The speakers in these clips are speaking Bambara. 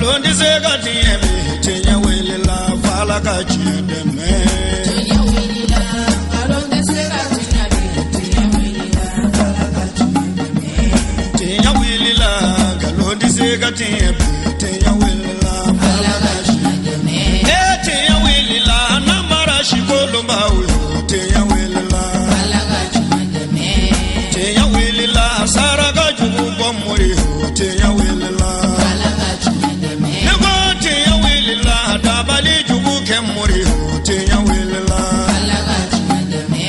Nkalon tɛ se ka tiɲɛ bi, tiɲɛ wulila f'Ala ka tiɲɛ dɛmɛ. Tiɲɛ wulila, nkalon tɛ se ka tiɲɛ bi, tiɲɛ wulila, Ala ka tiɲɛ dɛmɛ. Tiɲɛ wulila, nkalon tɛ se ka tiɲɛ bi, tiɲɛ wulila Ala ka tiɲɛ dɛmɛ. E tiɲɛ wulila, namara sikolonbaw yo, tiɲɛ wulila. Ala ka tiɲɛ dɛmɛ. Tiɲɛ wulila, saraka jugu bɔ mori yo, tiɲɛ wulila. Ala ka tiɲɛ dɛmɛ. Ne ko tiɲɛ wulila, dabali jugu kɛ mori yo, tiɲɛ wulila. Ala ka tiɲɛ dɛmɛ.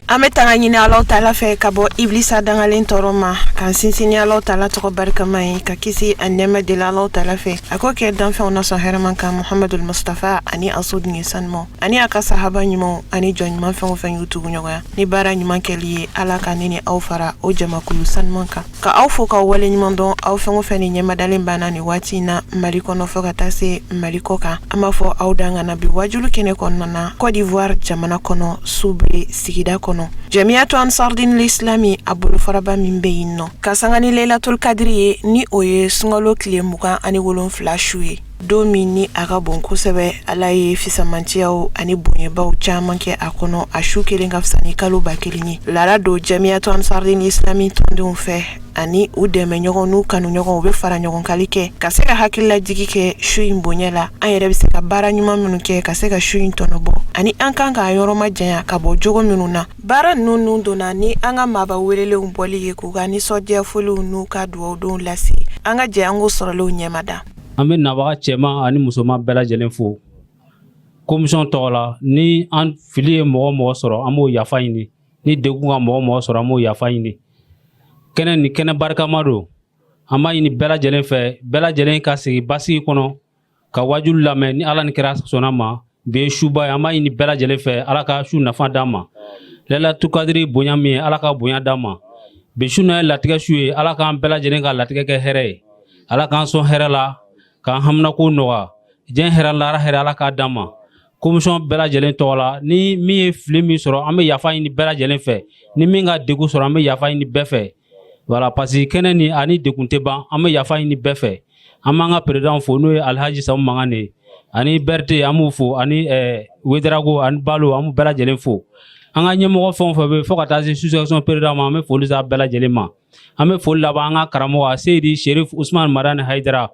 An bɛ tanga ɲini Alahu taala fɛ ka bɔ ibilisa dangalen tɔɔrɔ ma, k'an sinsin ni Alahu taala tɔgɔ barikama ye, ka kisi a nɛɛma deli Alahu taala fɛ, a k'o kɛ danfɛnw na sɔn hɛrɛma kan, Muhamadul Mustafa ani a soden sanumaw ani a ka sahaba ɲumanw ani jɔn ɲuman fɛn o fɛn y'u tugu ɲɔgɔnya ni baara ɲuman kɛli ye. Ala ka ne ni aw fara o jamakulu sanuman kan. Ka aw fo k'aw wale ɲuman dɔn, aw fɛn o fɛn ni ɲɛmadalen banna nin waati in na Mali kɔnɔ fo ka taa se Mali kɔ kan, an b'a fɔ aw dan ka na bi wajulu kɛnɛ kɔnɔna na, Côte d'Ivoire jamana kɔnɔ, Soubré sigida kɔnɔ, Jamiyatu Ansardin Lislami a bolofaraba min bɛ yen nɔ, ka sanga ni Leilatul Kadiri ye, ni o ye sunkalo tile 27 su ye, don min ni a ka bon kosɛbɛ. Ala ye fisamantiyaw ani bonyabaw caman kɛ a kɔnɔ. A su kelen ka fisa ni kalo 1000 ye. Laada don Jamiyatu Ansardin Islami tɔndenw fɛ ani u dɛmɛ ɲɔgɔn n'u kanu ɲɔgɔn, u bɛ fara ɲɔgɔnkali kɛ ka se ka hakililajigi kɛ su in bonya la, an yɛrɛ bɛ se ka baara ɲuman minnu kɛ ka se ka su in tɔnɔ bɔ, ani an kan k'an yɔrɔ majanya ka bɔ jogo minnu na. Baara ninnu donna ni an ka maaba welelenw bɔli ye k'u ka nisɔndiya foliw n'u ka dugawudonw lase. An ka jɛ an k'o sɔrɔlenw ɲɛmada. An bɛ nabaga cɛman ani musoman bɛɛ lajɛlen fo commission tɔgɔ la. Ni an fili ye mɔgɔ mɔgɔ sɔrɔ, an b'o yafa ɲini. Ni degun ka mɔgɔ mɔgɔ sɔrɔ, an b'o yafa ɲini. Kɛnɛ ni kɛnɛ barikama don. An b'a ɲini bɛɛ lajɛlen fɛ, bɛɛ lajɛlen ka sigi basigi kɔnɔ ka wajulu lamɛn. Ni Ala ni kira sɔnna ma, bi ye suba ye. An b'a ɲini bɛɛ lajɛlen fɛ, Ala ka su nafa d'an ma. Lailatul Kadiri bonya min ye, Ala ka bonya d'an ma. Bi su na ye latigɛ su ye. Ala k'an bɛɛ lajɛlen ka latigɛ kɛ hɛrɛ ye. Ala k'an sɔn hɛrɛ la, k'an haminako nɔgɔya. Diɲɛ hɛrɛ, lahara hɛrɛ, Ala k'a d'an ma. Commission bɛɛ lajɛlen tɔgɔ la, ni min ye fili min sɔrɔ, an bɛ yafa ɲini bɛɛ lajɛlen fɛ. Ni min ka degun sɔrɔ, an bɛ yafa ɲini bɛɛ fɛ. Voilà, parce que kɛnɛ ni ani degun tɛ ban. An bɛ yafa ɲini bɛɛ fɛ. An b'an ka président fo, n'o ye Alhaji Samu Mangan ye, ani Berete, an b'u fo, ani Wedarago ani Balo, an b'u bɛɛ lajɛlen fo. An ka ɲɛmɔgɔ fɛn o fɛn bɛ yen, fo ka taa se sous-section président ma, an bɛ foli s'a bɛɛ lajɛlen ma. An bɛ foli laban an ka karamɔgɔ Seyidi Sherif Usman Madani Hayidara.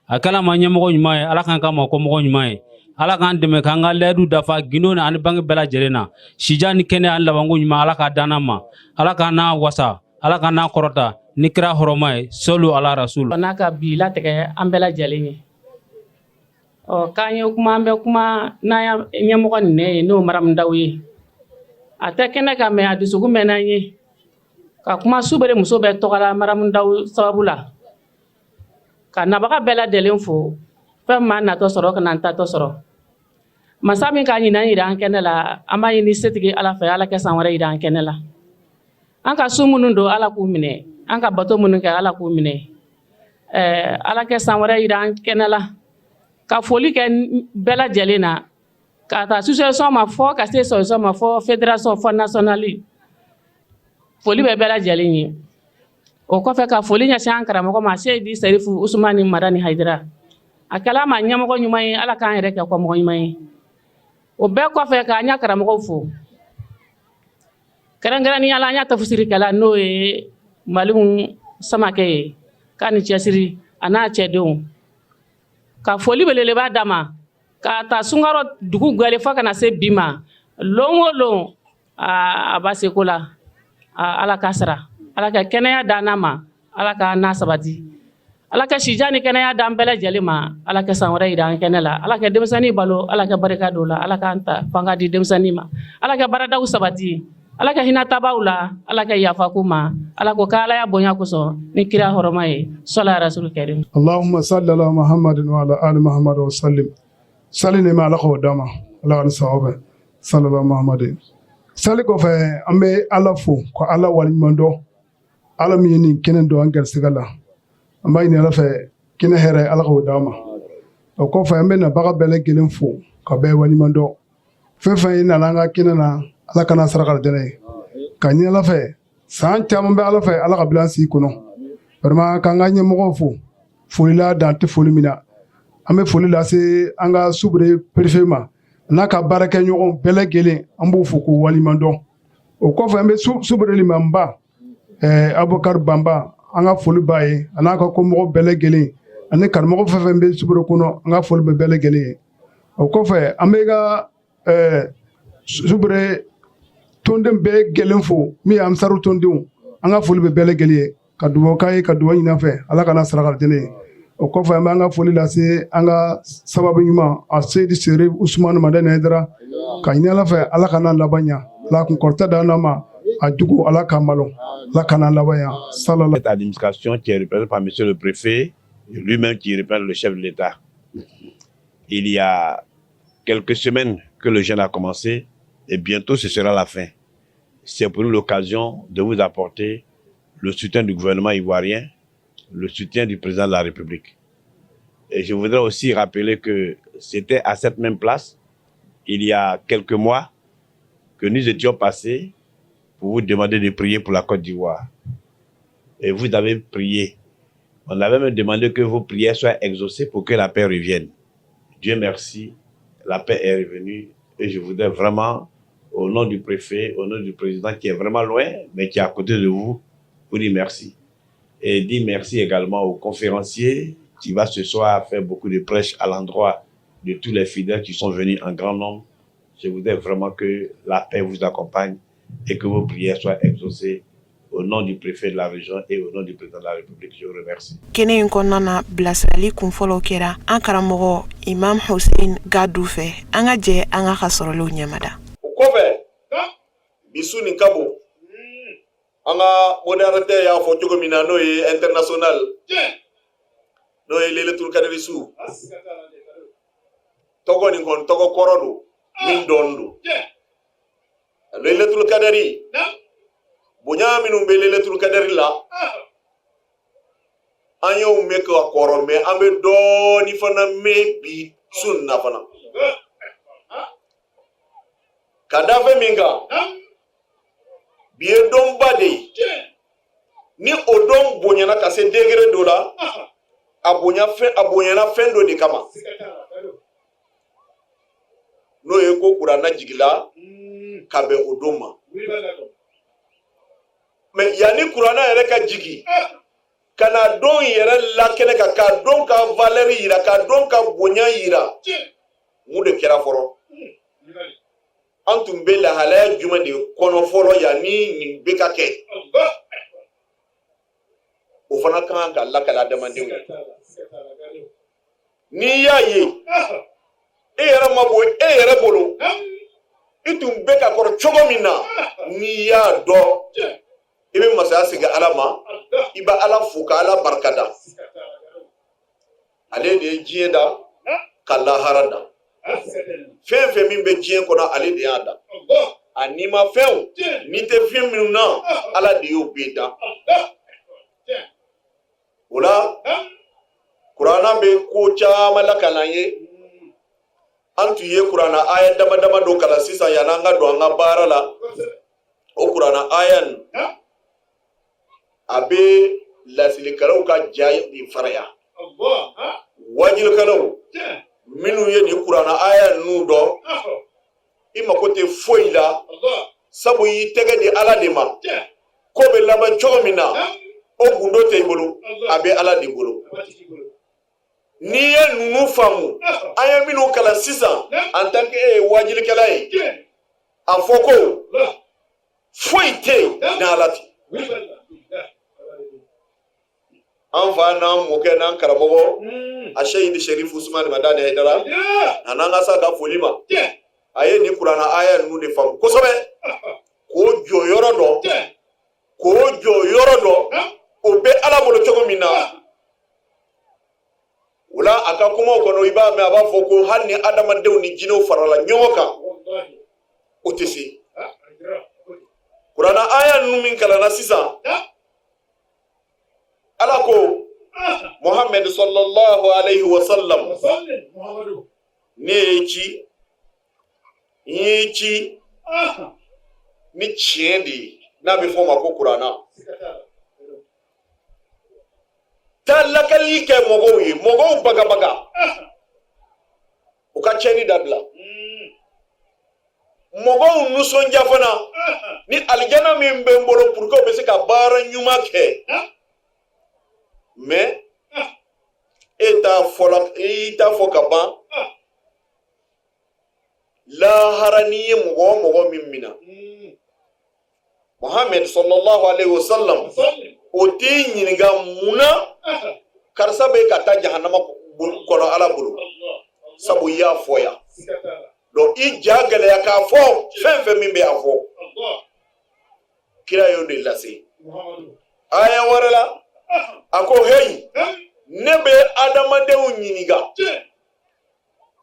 A kɛla ma ɲɛmɔgɔ ɲuman ye, Ala k'an k'a ma kɔmɔgɔ ɲuman ye. Ala k'an dɛmɛ k'an ka layidu dafa gindo ni ani bange bɛɛ lajɛlen na. Sija ni kɛnɛya ani labanko ɲuman, Ala k'a d'an ma. Ala k'an n'a wasa, Ala k'an n'a kɔrɔta ni kira hɔrɔma ye. Sɔlu ala rasul. N'a ka bi latigɛ an bɛɛ lajɛlen ye. Ɔ k'an ye kuma, an bɛ kuma n'an ɲɛmɔgɔ nin ye, n'o Maramu Daw ye. A tɛ kɛnɛ ka mɛn, a dusukun mɛn n'an ye ka kuma Soubré muso bɛɛ tɔgɔ la Maramu Daw sababu la, ka nabaga bɛɛ lajɛlen fo. Fɛn min m'an natɔ sɔrɔ ka n'an tatɔ sɔrɔ, masa min k'a ɲinan yira an kɛnɛ la, an b'a ɲini setigi Ala fɛ, Ala kɛ san wɛrɛ yira an kɛnɛ la. An ka su minnu don, Ala k'u minɛ. An ka bato minnu kɛ, Ala k'u minɛ. Ala kɛ san wɛrɛ yira an kɛnɛ la. Ka foli kɛ bɛɛ lajɛlen na, ka taa sous-section ma, fɔ ka se section ma, fɔ fédération, fɔ national, foli bɛ bɛɛ lajɛlen ye. O kɔfɛ, ka foli ɲɛsin an karamɔgɔ ma, Seyidi Serifu Usumani Madani Hayidara. A kɛla ma ɲɛmɔgɔ ɲuman ye, Ala k'an yɛrɛ kɛ kɔmɔgɔ ɲuman ye. O bɛɛ kɔfɛ, k'an ɲa karamɔgɔw fo, kɛrɛnkɛrɛnnenya la an y'a tafsirikɛla, n'o ye Malimu Samakɛ ye, k'a ni cɛsiri a n'a cɛdenw. Ka foli belebeleba d'a ma, k'a ta sunkaro dugu gwɛlen fo ka na se bi ma, lon o lon a b'a seko la. Ala ka sara, Ala ka kɛnɛya d'an n'a ma, Ala ka n'a sabati, Ala ka sijan ni kɛnɛya d'an bɛɛ lajɛlen ma. Ala ka san wɛrɛ yira an kɛnɛ la. Ala ka denmisɛnnin balo, Ala ka barika don la, Ala k'an ta fanga di denmisɛnnin ma, Ala ka baaradaw sabati, Ala ka hinɛ tabaw la, Ala ka yafa k'u ma. Ala ko k'Ala ya bonya kosɔn ni kira hɔrɔma ye, sɔla rasul karim. اللهم صل على محمد وعلى آل محمد وسلم. Sali ni ma, Ala k'o d'a ma, Ala ka ni sababu صلى الله محمد. Sali kɔfɛ, an bɛ Ala fo ka Ala waleɲuman dɔn, Ala min ye nin kɛnɛ don an garisɛgɛ la. An b'a ɲini Ala fɛ, kɛnɛ hɛrɛ, Ala k'o d'a ma. O kɔfɛ, an bɛ nabaga bɛɛ lajɛlen fo ka bɛɛ waleɲuman dɔn. Fɛn fɛn ye nana an ka kɛnɛ na, Ala kana saraka dɛnɛ ye. Ka ɲini Ala fɛ, san caman bɛ Ala fɛ, Ala ka bila an sigi kɔnɔ. Vraiment, k'an ka ɲɛmɔgɔw fo, folila dan tɛ foli min na. An bɛ foli lase an ka Soubré préfet ma n'a ka baarakɛɲɔgɔn bɛɛ lajɛlen, an b'u fo k'u waleɲuman dɔn. O kɔfɛ, an bɛ Soubré limanba Abubakar Banba, an ka foli b'a ye, a n'a ka komɔgɔ bɛɛ lajɛlen ani karamɔgɔ fɛn fɛn bɛ Soubré kɔnɔ, an ka foli bɛ bɛɛ lajɛlen ye. O kɔfɛ, an bɛ ka Soubré tɔnden bɛɛ gɛlɛn fo, min ye Ansaru tɔndenw, an ka foli bɛ bɛɛ lajɛlen ye, ka dugawu k'a ye, ka dugawu ɲini fɛ Ala kana saraka deni ye. O kɔfɛ, an b'an ka foli lase an ka sababu ɲuman a Seyidi Seri Usumani Madani Hayidara, ka ɲini Ala fɛ Ala ka n'an laban ɲa, Ala kun kɔrɔta d'an ma, a jugu Ala ka malo, Ala ka n'an laban ɲa salala. Cette administration qui est représentée par monsieur le préfet, lui-même qui représente le chef de l'État. Il y a quelques semaines que le jeûne a commencé et bientôt ce sera la fin. C'est pour nous l'occasion de vous apporter le soutien du gouvernement ivoirien, le soutien du président de la République. Et je voudrais aussi rappeler que c'était à cette même place, il y a quelques mois, que nous étions passés pour vous demander de prier pour la Côte d'Ivoire. Et vous avez prié. On avait même demandé que vos prières soient exaucées pour que la paix revienne. Dieu merci, la paix est revenue et je voudrais vraiment, au nom du préfet, au nom du président qui est vraiment loin, mais qui est à côté de vous, vous dire merci. Et dire merci également au conférencier qui va ce soir faire beaucoup de prêches à l'endroit de tous les fidèles qui sont venus en grand nombre. Je voudrais vraiment que la paix vous accompagne et que vos prières soient exaucées au nom du préfet de la région et au nom du président de la République. Je vous remercie. Kɛnɛ in kɔnɔna na, bilasirali kunfɔlɔw kɛra an karamɔgɔ Imam Hussein Gadu fɛ. An ka jɛ an ka sɔrɔlenw ɲɛmada. O kɔfɛ, bi su nin ka bon. An ka modérateur y'a fɔ cogo min na, n'o ye international, n'o ye Leletul Kadiri su tɔgɔ nin kɔni, tɔgɔ kɔrɔ don min dɔn don. Leletul Kadiri, bonya minnu bɛ Leletul Kadiri la, an y'o mɛn ka kɔrɔ, mɛ an bɛ dɔɔni fana mɛn bi su nin na fana, ka da fɛn min kan. Bi ye donba de ye. Ni o don bonyana ka se degré dɔ la, a bonya fɛn, a bonyana fɛn dɔ de kama, n'o ye ko kuranna jigila ka bɛn o don ma. Mɛ yanni kuranna yɛrɛ ka jigi ka na don yɛrɛ la kɛnɛ kan, ka don ka valeur yira, ka don ka bonya yira, mun de kɛra fɔlɔ? An tun bɛ lahalaya jumɛn de kɔnɔ fɔlɔ yanni nin bɛ ka kɛ? O fana ka kan ka lakali adamadenw ye. N'i y'a ye e yɛrɛ ma bɔ e yɛrɛ bolo, i tun bɛ ka kɔrɔ cogo min na, n'i y'a dɔn, i bɛ masaya segin Ala ma, i bɛ Ala fo ka Ala barikada. Ale de ye diɲɛ da ka lahara da. Fɛn fɛn min bɛ diɲɛ kɔnɔ, ale de y'a da. A nima fɛnw ni tɛ fɛn minnu na, Ala de y'o bɛɛ da. O la, kuranna bɛ ko caman lakali an ye. An tun ye kuranna aya dama dama dɔ kalan sisan yan'an ka don an ka baara la. O kuranna aya nin, a bɛ lasilikɛlaw ka ja de faraya. Wajilikɛlaw minnu ye nin kuranna aya ninnu dɔn, i mako tɛ foyi la, sabu y'i tɛgɛ di Ala de ma. Ko bɛ laban cogo min na, o gundo tɛ i bolo, a bɛ Ala de bolo. N'i ye ninnu faamu, an ye minnu kalan sisan, en tant que e ye wajilikɛla ye, a fɔ ko foyi tɛ yen ni Ala tɛ. An fa n'an mɔkɛ n'an karamɔgɔ a Seyidi Sherif Usumani Madani Hayidara, a n'an ka sa ka foli ma, a ye nin kuranna aya ninnu de faamu kosɛbɛ, k'o jɔyɔrɔ dɔn, k'o jɔyɔrɔ dɔn, o bɛ Ala bolo cogo min na. O la, a ka kumaw kɔnɔ, i b'a mɛn a b'a fɔ ko hali ni adamadenw ni jinɛw farala ɲɔgɔn kan, o tɛ se. Kuranna aya ninnu min kalanna sisan, Ala ko Muhammed sallallahu alayhi wa sallam, ne ye ci, n ye ci ni tiɲɛ de ye, n'a bɛ fɔ o ma ko kuranna. Taa lakali kɛ mɔgɔw ye, mɔgɔw bagabaga. ka tiɲɛni dabila. Mɔgɔw nisɔndiya fana ni alijana min bɛ n bolo pour que u bɛ se ka baara ɲuman kɛ. Mais e t'a fɔla, i t'a fɔ ka ban. Lahara, n'i ye mɔgɔ o mɔgɔ min minɛ, Muhammed sallallahu alaihi wasallam o t'i ɲininka mun na karisa bɛ ka taa jahanama kɔnɔ Ala bolo, sabu i y'a fɔ yan. Donc i ja gɛlɛya k'a fɔ fɛn fɛn min bɛ a fɔ, kira y'o de lase. Aya wɛrɛ la, a ko heyi, ne bɛ adamadenw ɲininka,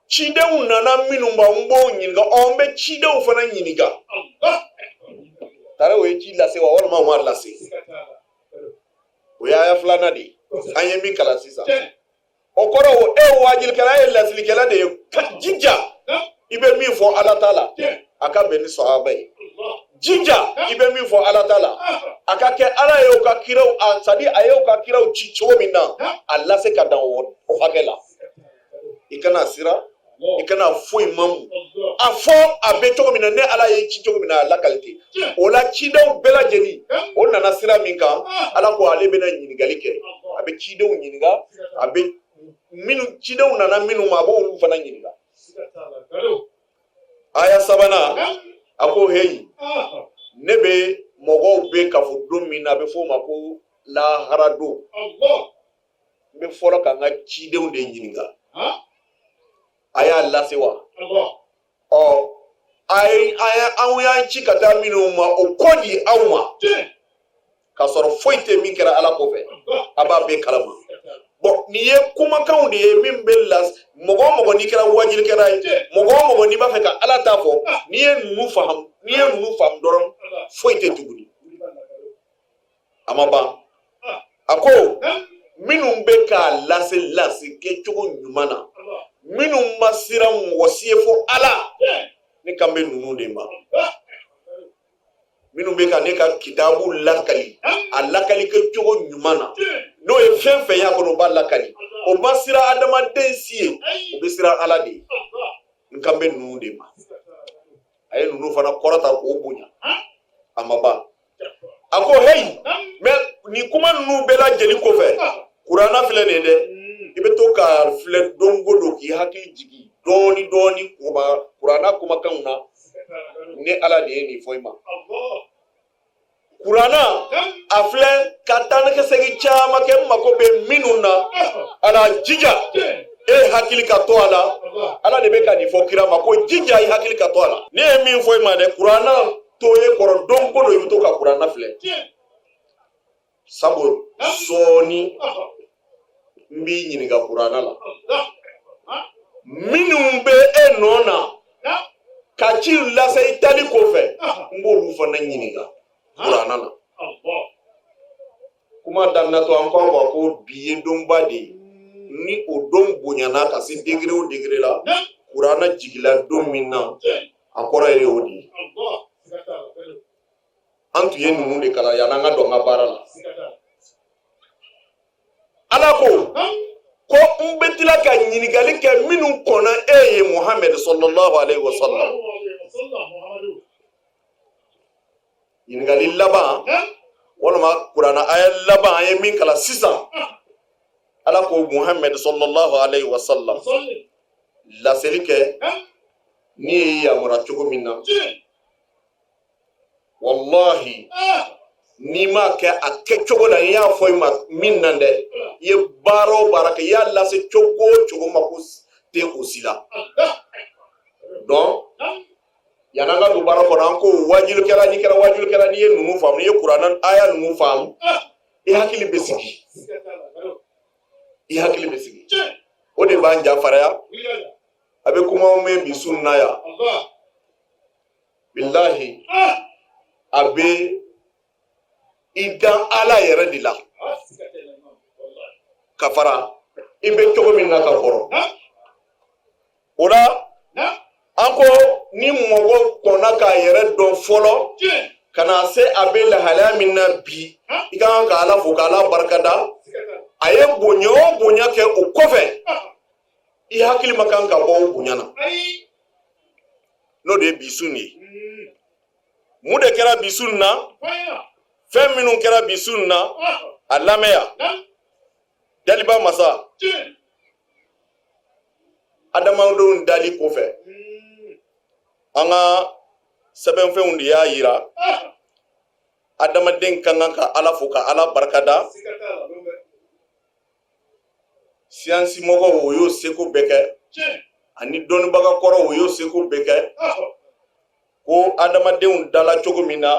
cidenw nana minnu ma, n b'o ɲininka. Ɔ, n bɛ cidenw fana ɲininka. Tare o ye ci lase wa, walima o ma lase? O ye aya filanan de ye an ye min kalan sisan. O kɔrɔ, o e wajilikɛla ye lasilikɛla de ye, ka jija i bɛ min fɔ Ala ta la, a ka bɛn ni sahaba ye. Jija i bɛ min fɔ Ala ta la, a ka kɛ Ala ye o ka kiraw a c'est à dire a ye o ka kiraw ci cogo min na, a lase ka dan o hakɛ la. I kana siran, i kana foyi mamu, a fɔ a bɛ cogo min na, ne Ala ye ci cogo min na, a lakali ten. O la cidenw bɛɛ lajɛlen o nana sira min kan, Ala ko ale bɛna ɲininkali kɛ. A bɛ cidenw ɲininka, a bɛ minnu cidenw nana minnu ma, a b'olu fana ɲininka. Aya sabanan, a ko heyi, ne bɛ mɔgɔw bɛ kafo don min na, a bɛ f'o ma ko lahara don, n bɛ fɔlɔ ka n ka cidenw de ɲininka, a y'a lase wa? Ɔ, a ye anw y'an ci ka taa minnu ma, o ko di aw ma, k'a sɔrɔ foyi tɛ min kɛra Ala kɔfɛ, a b'a bɛɛ kalama. Bon, nin ye kumakanw de ye min bɛ las mɔgɔ o mɔgɔ n'i kɛra wajilikɛla ye, mɔgɔ o mɔgɔ n'i b'a fɛ ka Ala ta fɔ, n'i ye ninnu faamu, n'i ye ninnu faamu dɔrɔn, foyi tɛ tuguni. A ma ban, a ko minnu bɛ k'a lase lase kɛcogo ɲuman na, minnu ma siran mɔgɔ si ye fo Ala, ne kan bɛ ninnu de ma, minnu bɛ ka ne ka kitabu lakali a lakali kɛcogo ɲuman na, n'o ye fɛn fɛn y'a kɔnɔ, o b'a lakali, o ma siran adamaden si ye, o bɛ siran Ala de ye, n kan bɛ ninnu de ma. A ye ninnu fana kɔrɔta k'o bonya. A ma ban, a ko heyi, mais nin kuma ninnu bɛɛ lajɛlen kɔfɛ, kuranna filɛ nin ye dɛ, i bɛ to k'a filɛ don o don k'i hakili jigin dɔɔni dɔɔni kuma kuranna kumakanw na. Ne Ala de ye nin fɔ i ma. Kuranna a filɛ ka taa ni ka segin caman kɛ, n mako bɛ minnu na, ala jija e hakili ka to a la. Ala de bɛ ka nin fɔ kira ma ko jija i hakili ka to a la. Ne ye min fɔ i ma dɛ, kuranna to e kɔrɔ don o don, i bɛ to ka kuranna filɛ, sabu sɔɔni n b'i ɲininka kuranna la. Minnu bɛ e nɔ na ka ci lase i taali kɔfɛ, n b'olu fana ɲininka kuranna na. Kuma daminɛ to an ko a ma ko bi ye donba de ye, ni o don bonyana ka se degré o degré la, kuranna jigila don min na, a kɔrɔ ye o de ye. An tun ye ninnu de kalan yan'an ka don an ka baara la. Ala ko ko n bɛ tila ka ɲininkali kɛ minnu kɔnna e ye, Muhamɛd sallallahu alaihi wa sallam. Ɲininkali laban, walima kuranna aya laban an ye min kalan sisan, Ala ko Muhamɛd sallallahu alaihi wa sallam, laseli kɛ ne y'i yamaruya cogo min na. Wallahi, n'i m'a kɛ a kɛcogo la, n y'a fɔ i ma min na dɛ, i ye baara o baara kɛ, i y'a lase cogo o cogo, mako tɛ o si la. Donc yan'an ka don baara kɔnɔ, an ko wajulikɛla, n'i kɛra wajulikɛla, n'i ye ninnu faamu, n'i ye kuranna aya ninnu faamu, i hakili bɛ sigi, i hakili bɛ sigi. O de b'an jafaraya. A bɛ kumaw mɛn bi su na yan, bilahi, a bɛ i dan Ala yɛrɛ de la ka fara i bɛ cogo min na ka kɔrɔ. O la an ko ni mɔgɔ kɔnna k'a yɛrɛ dɔn fɔlɔ ka na se a bɛ lahalaya min na bi, i ka kan ka Ala fo, ka Ala barikada. A ye bonya o bonya kɛ o kɔfɛ. I hakili man kan ka bɔ o bonya na, n'o de ye bi su nin ye. Mun de kɛra bi su nin na? Fɛn minnu kɛra bi su nin na, a lamɛn yan. Daliba masa, adamadenw dali kɔfɛ, an ka sɛbɛnfɛnw de y'a yira adamaden ka kan ka Ala fo, ka Ala barikada. Siyansi mɔgɔw, o y'o seko bɛɛ kɛ, ani dɔnnibaga kɔrɔw, o y'o seko bɛɛ kɛ, ko adamadenw dala cogo min na,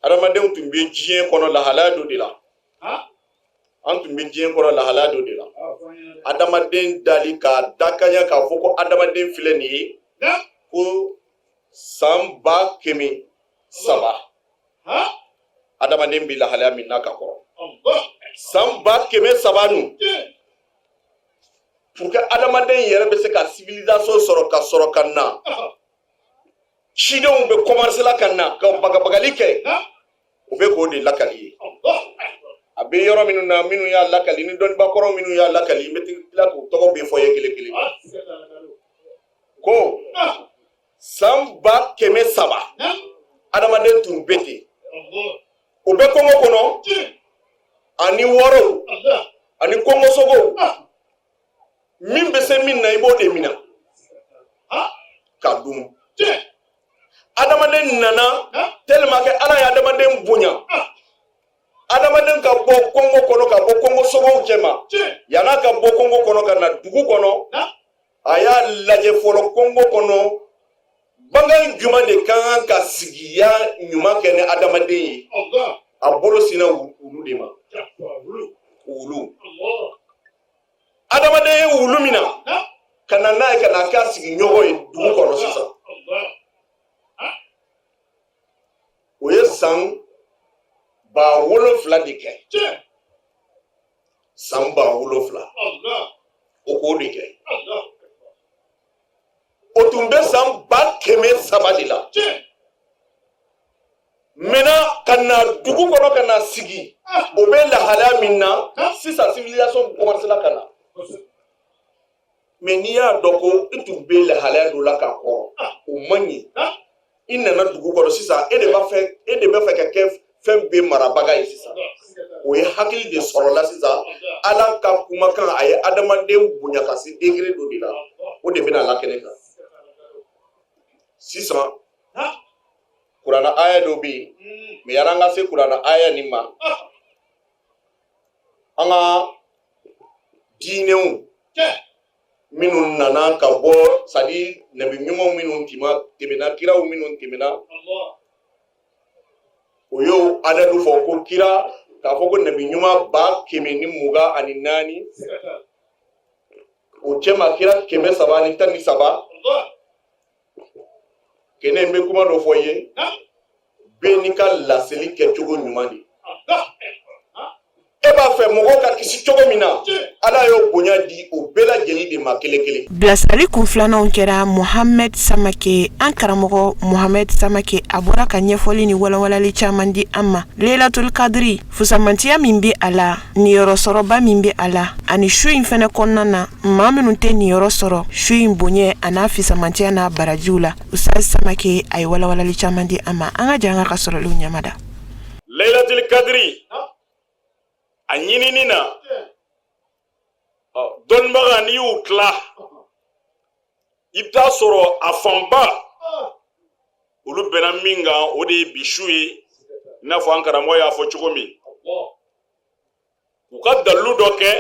adamadenw tun bɛ diɲɛ kɔnɔ lahalaya dɔ de la. An tun bɛ diɲɛ kɔnɔ lahalaya dɔ de la. Adamaden dali k'a dakanya k'a fɔ ko adamaden filɛ nin ye, ko san 300,000 adamaden bɛ lahalaya min na ka kɔrɔ, san 300,000 nun, pour que adamaden yɛrɛ bɛ se ka civilisation sɔrɔ, ka sɔrɔ ka na, cidenw bɛ commencer la ka na ka bagabagali kɛ, o bɛ k'o de lakali ye. A bɛ yɔrɔ minnu na, minnu y'a lakali, ni dɔnnibakɔrɔ minnu y'a lakali, n bɛ tila k'u tɔgɔ bɛɛ fɔ ye kelen kelen, ko san 300,000 adamaden tun bɛ ten, o bɛ kungo kɔnɔ ani wɔrɔw ani kungosogow. Min bɛ se min na, i b'o de minɛ ka dun. Adamaden nana, tellement que Ala ye adamaden bonya, adamaden ka bɔ kungo kɔnɔ, ka bɔ kungosogow cɛma, yann'a ka bɔ kungo kɔnɔ ka na dugu kɔnɔ, a y'a lajɛ fɔlɔ kungo kɔnɔ, bagan jumɛn de ka kan ka sigiya ɲuman kɛ ni adamaden ye. A bolo sinna wulu de ma. Wulu, adamaden ye wulu minɛ ka na n'a ye, ka na k'a sigiɲɔgɔn ye dugu kɔnɔ. Sisan, o ye san 7000 de kɛ, san 7000 o k'o de kɛ. O tun bɛ san 300,000 de la. Maintenant, ka na dugu kɔnɔ, ka na sigi, o bɛ lahalaya min na sisan, civilisation commencé la ka na. Mais n'i y'a dɔn ko i tun bɛ lahalaya dɔ la ka kɔrɔ, o man ɲi, i nana dugu kɔnɔ sisan, e de b'a fɛ ka kɛ fɛn bɛɛ marabaga ye sisan. O ye hakili de sɔrɔla sisan. Ala ka kumakan, a ye adamaden bonya ka se degré dɔ de la, o de bɛna la kɛnɛ kan sisan. Kuranna aya dɔ bɛ yen, mais yan'an ka se kuranna aya nin ma, an ka diinɛw minnu nana ka bɔ, c'est-à-dire nabi ɲumanw minnu tɛmɛna, kiraw minnu tɛmɛna, o y'o adadu fɔ ko kira k'a fɔ ko nabi ɲuman 124,000, o cɛma kira 313. Kɛnɛ, n bɛ kuma dɔ fɔ i ye, bɛɛ n'i ka laseli kɛcogo ɲuman de. E b'a fɛ mɔgɔw ka kisi cogo min na, Ala y'o bonya di o bɛɛ lajɛlen de ma kelen kelen. Bilasirali kun filananw kɛra Mohamed Samake. An karamɔgɔ Mohamed Samake, a bɔra ka ɲɛfɔli ni walawalali caman di an ma Lelatul Kadiri fusamantiya min bɛ a la, niyɔrɔ sɔrɔba min bɛ a la, ani su in fɛnɛ kɔnɔna na, maa minnu tɛ niyɔrɔ sɔrɔ su in bonya a n'a fisamantiya n'a barajiw la. Ustaz Samake, a ye walawalali caman di an ma. An ka jɛ an ka sɔrɔliw ɲɛmada. Lailatul Kadiri, a ɲinini na, dɔnnibaga, n'i y'u tila, i bɛ taa sɔrɔ a fanba, olu bɛnna min kan, o de ye bi su ye, i n'a fɔ an karamɔgɔ y'a fɔ cogo min. U ka dalilu dɔ kɛ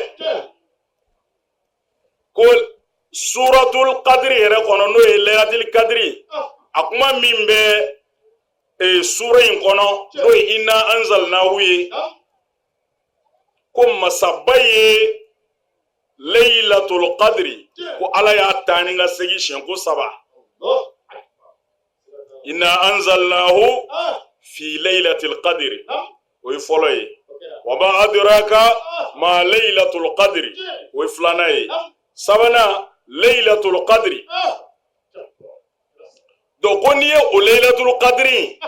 ko suratul kadiri yɛrɛ kɔnɔ, n'o ye lailatul kadiri, a kuma min bɛ sura in kɔnɔ, n'o ye inna anzalnahu ye, ko masaba ye laylatul qadri, ko Ala y'a taa ni ka segin siɲɛ ko saba: inna anzalnahu fi laylatil qadri, o ye fɔlɔ ye; wa ma adraka ma laylatul qadri, o ye filanan ye; sabanan, laylatul qadri. Donc ko n'i ye o laylatul qadri,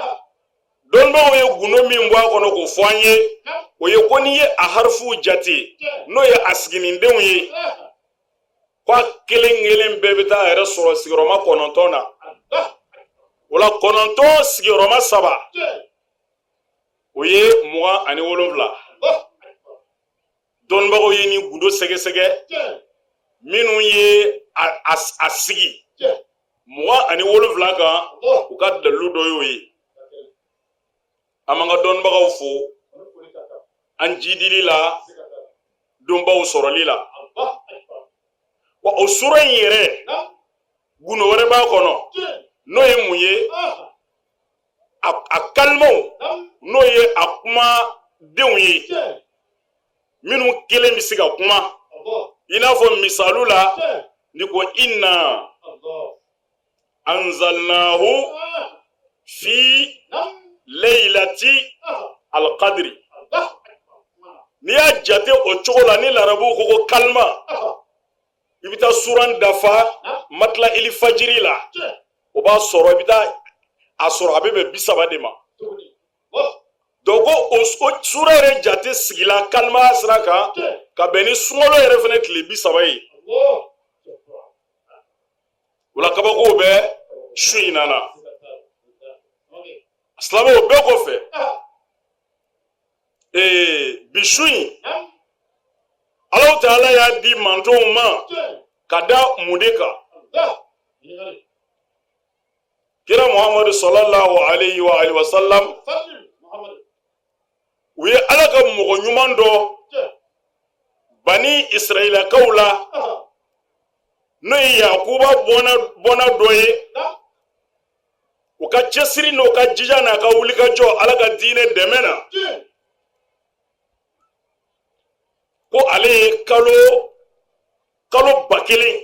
dɔnnibagaw ye gundo min bɔ a kɔnɔ k'o fɔ an ye, o ye ko n'i ye a harifuw jate, n'o ye a siginidenw ye. Ko a kelen kelen bɛɛ bɛ taa a yɛrɛ sɔrɔ sigiyɔrɔma 9 na. O la 9 sigiyɔrɔma 3, o ye 27. Dɔnnibagaw ye nin gundo sɛgɛsɛgɛ, minnu ye a sigi 27 kan, u ka dalilu dɔ y'o ye. An b'an ka dɔnnibagaw fo an jidili la, donbaw sɔrɔli la. Wa o sura in yɛrɛ, gundo wɛrɛ b'a kɔnɔ, n'o ye mun ye? A kalimaw, n'o ye a kuma denw ye, minnu kelen bɛ se ka kuma, i n'a fɔ misalu la, n'i ko inna anzalnahu fi laylati alqadri. N'i y'a jate o cogo la, ni larabuw ko ko kalima, i bɛ taa suran dafa matila ili fajiri la, o b'a sɔrɔ i bɛ taa a sɔrɔ a bɛ bɛn 30 de ma. Donc ko o sura yɛrɛ jate sigila kalimaya sira kan ka bɛn ni sunkalo yɛrɛ fana tile 30 ye. O la kabakow bɛ su in na. Silamɛw, bɛɛ kɔfɛ, bi su in, Alahu Taala y'a di mantonw ma ka da mun de kan? Kira Muhamadu sallallahu alayhi wa alihi wa sallam, u ye Ala ka mɔgɔ ɲuman dɔ Bani Israilakaw la, n'o ye Yakuba bɔnna dɔ ye. U ka cɛsiri n'u ka jija n'a ka wulikajɔ Ala ka diinɛ dɛmɛ na, ko ale ye kalo 1000,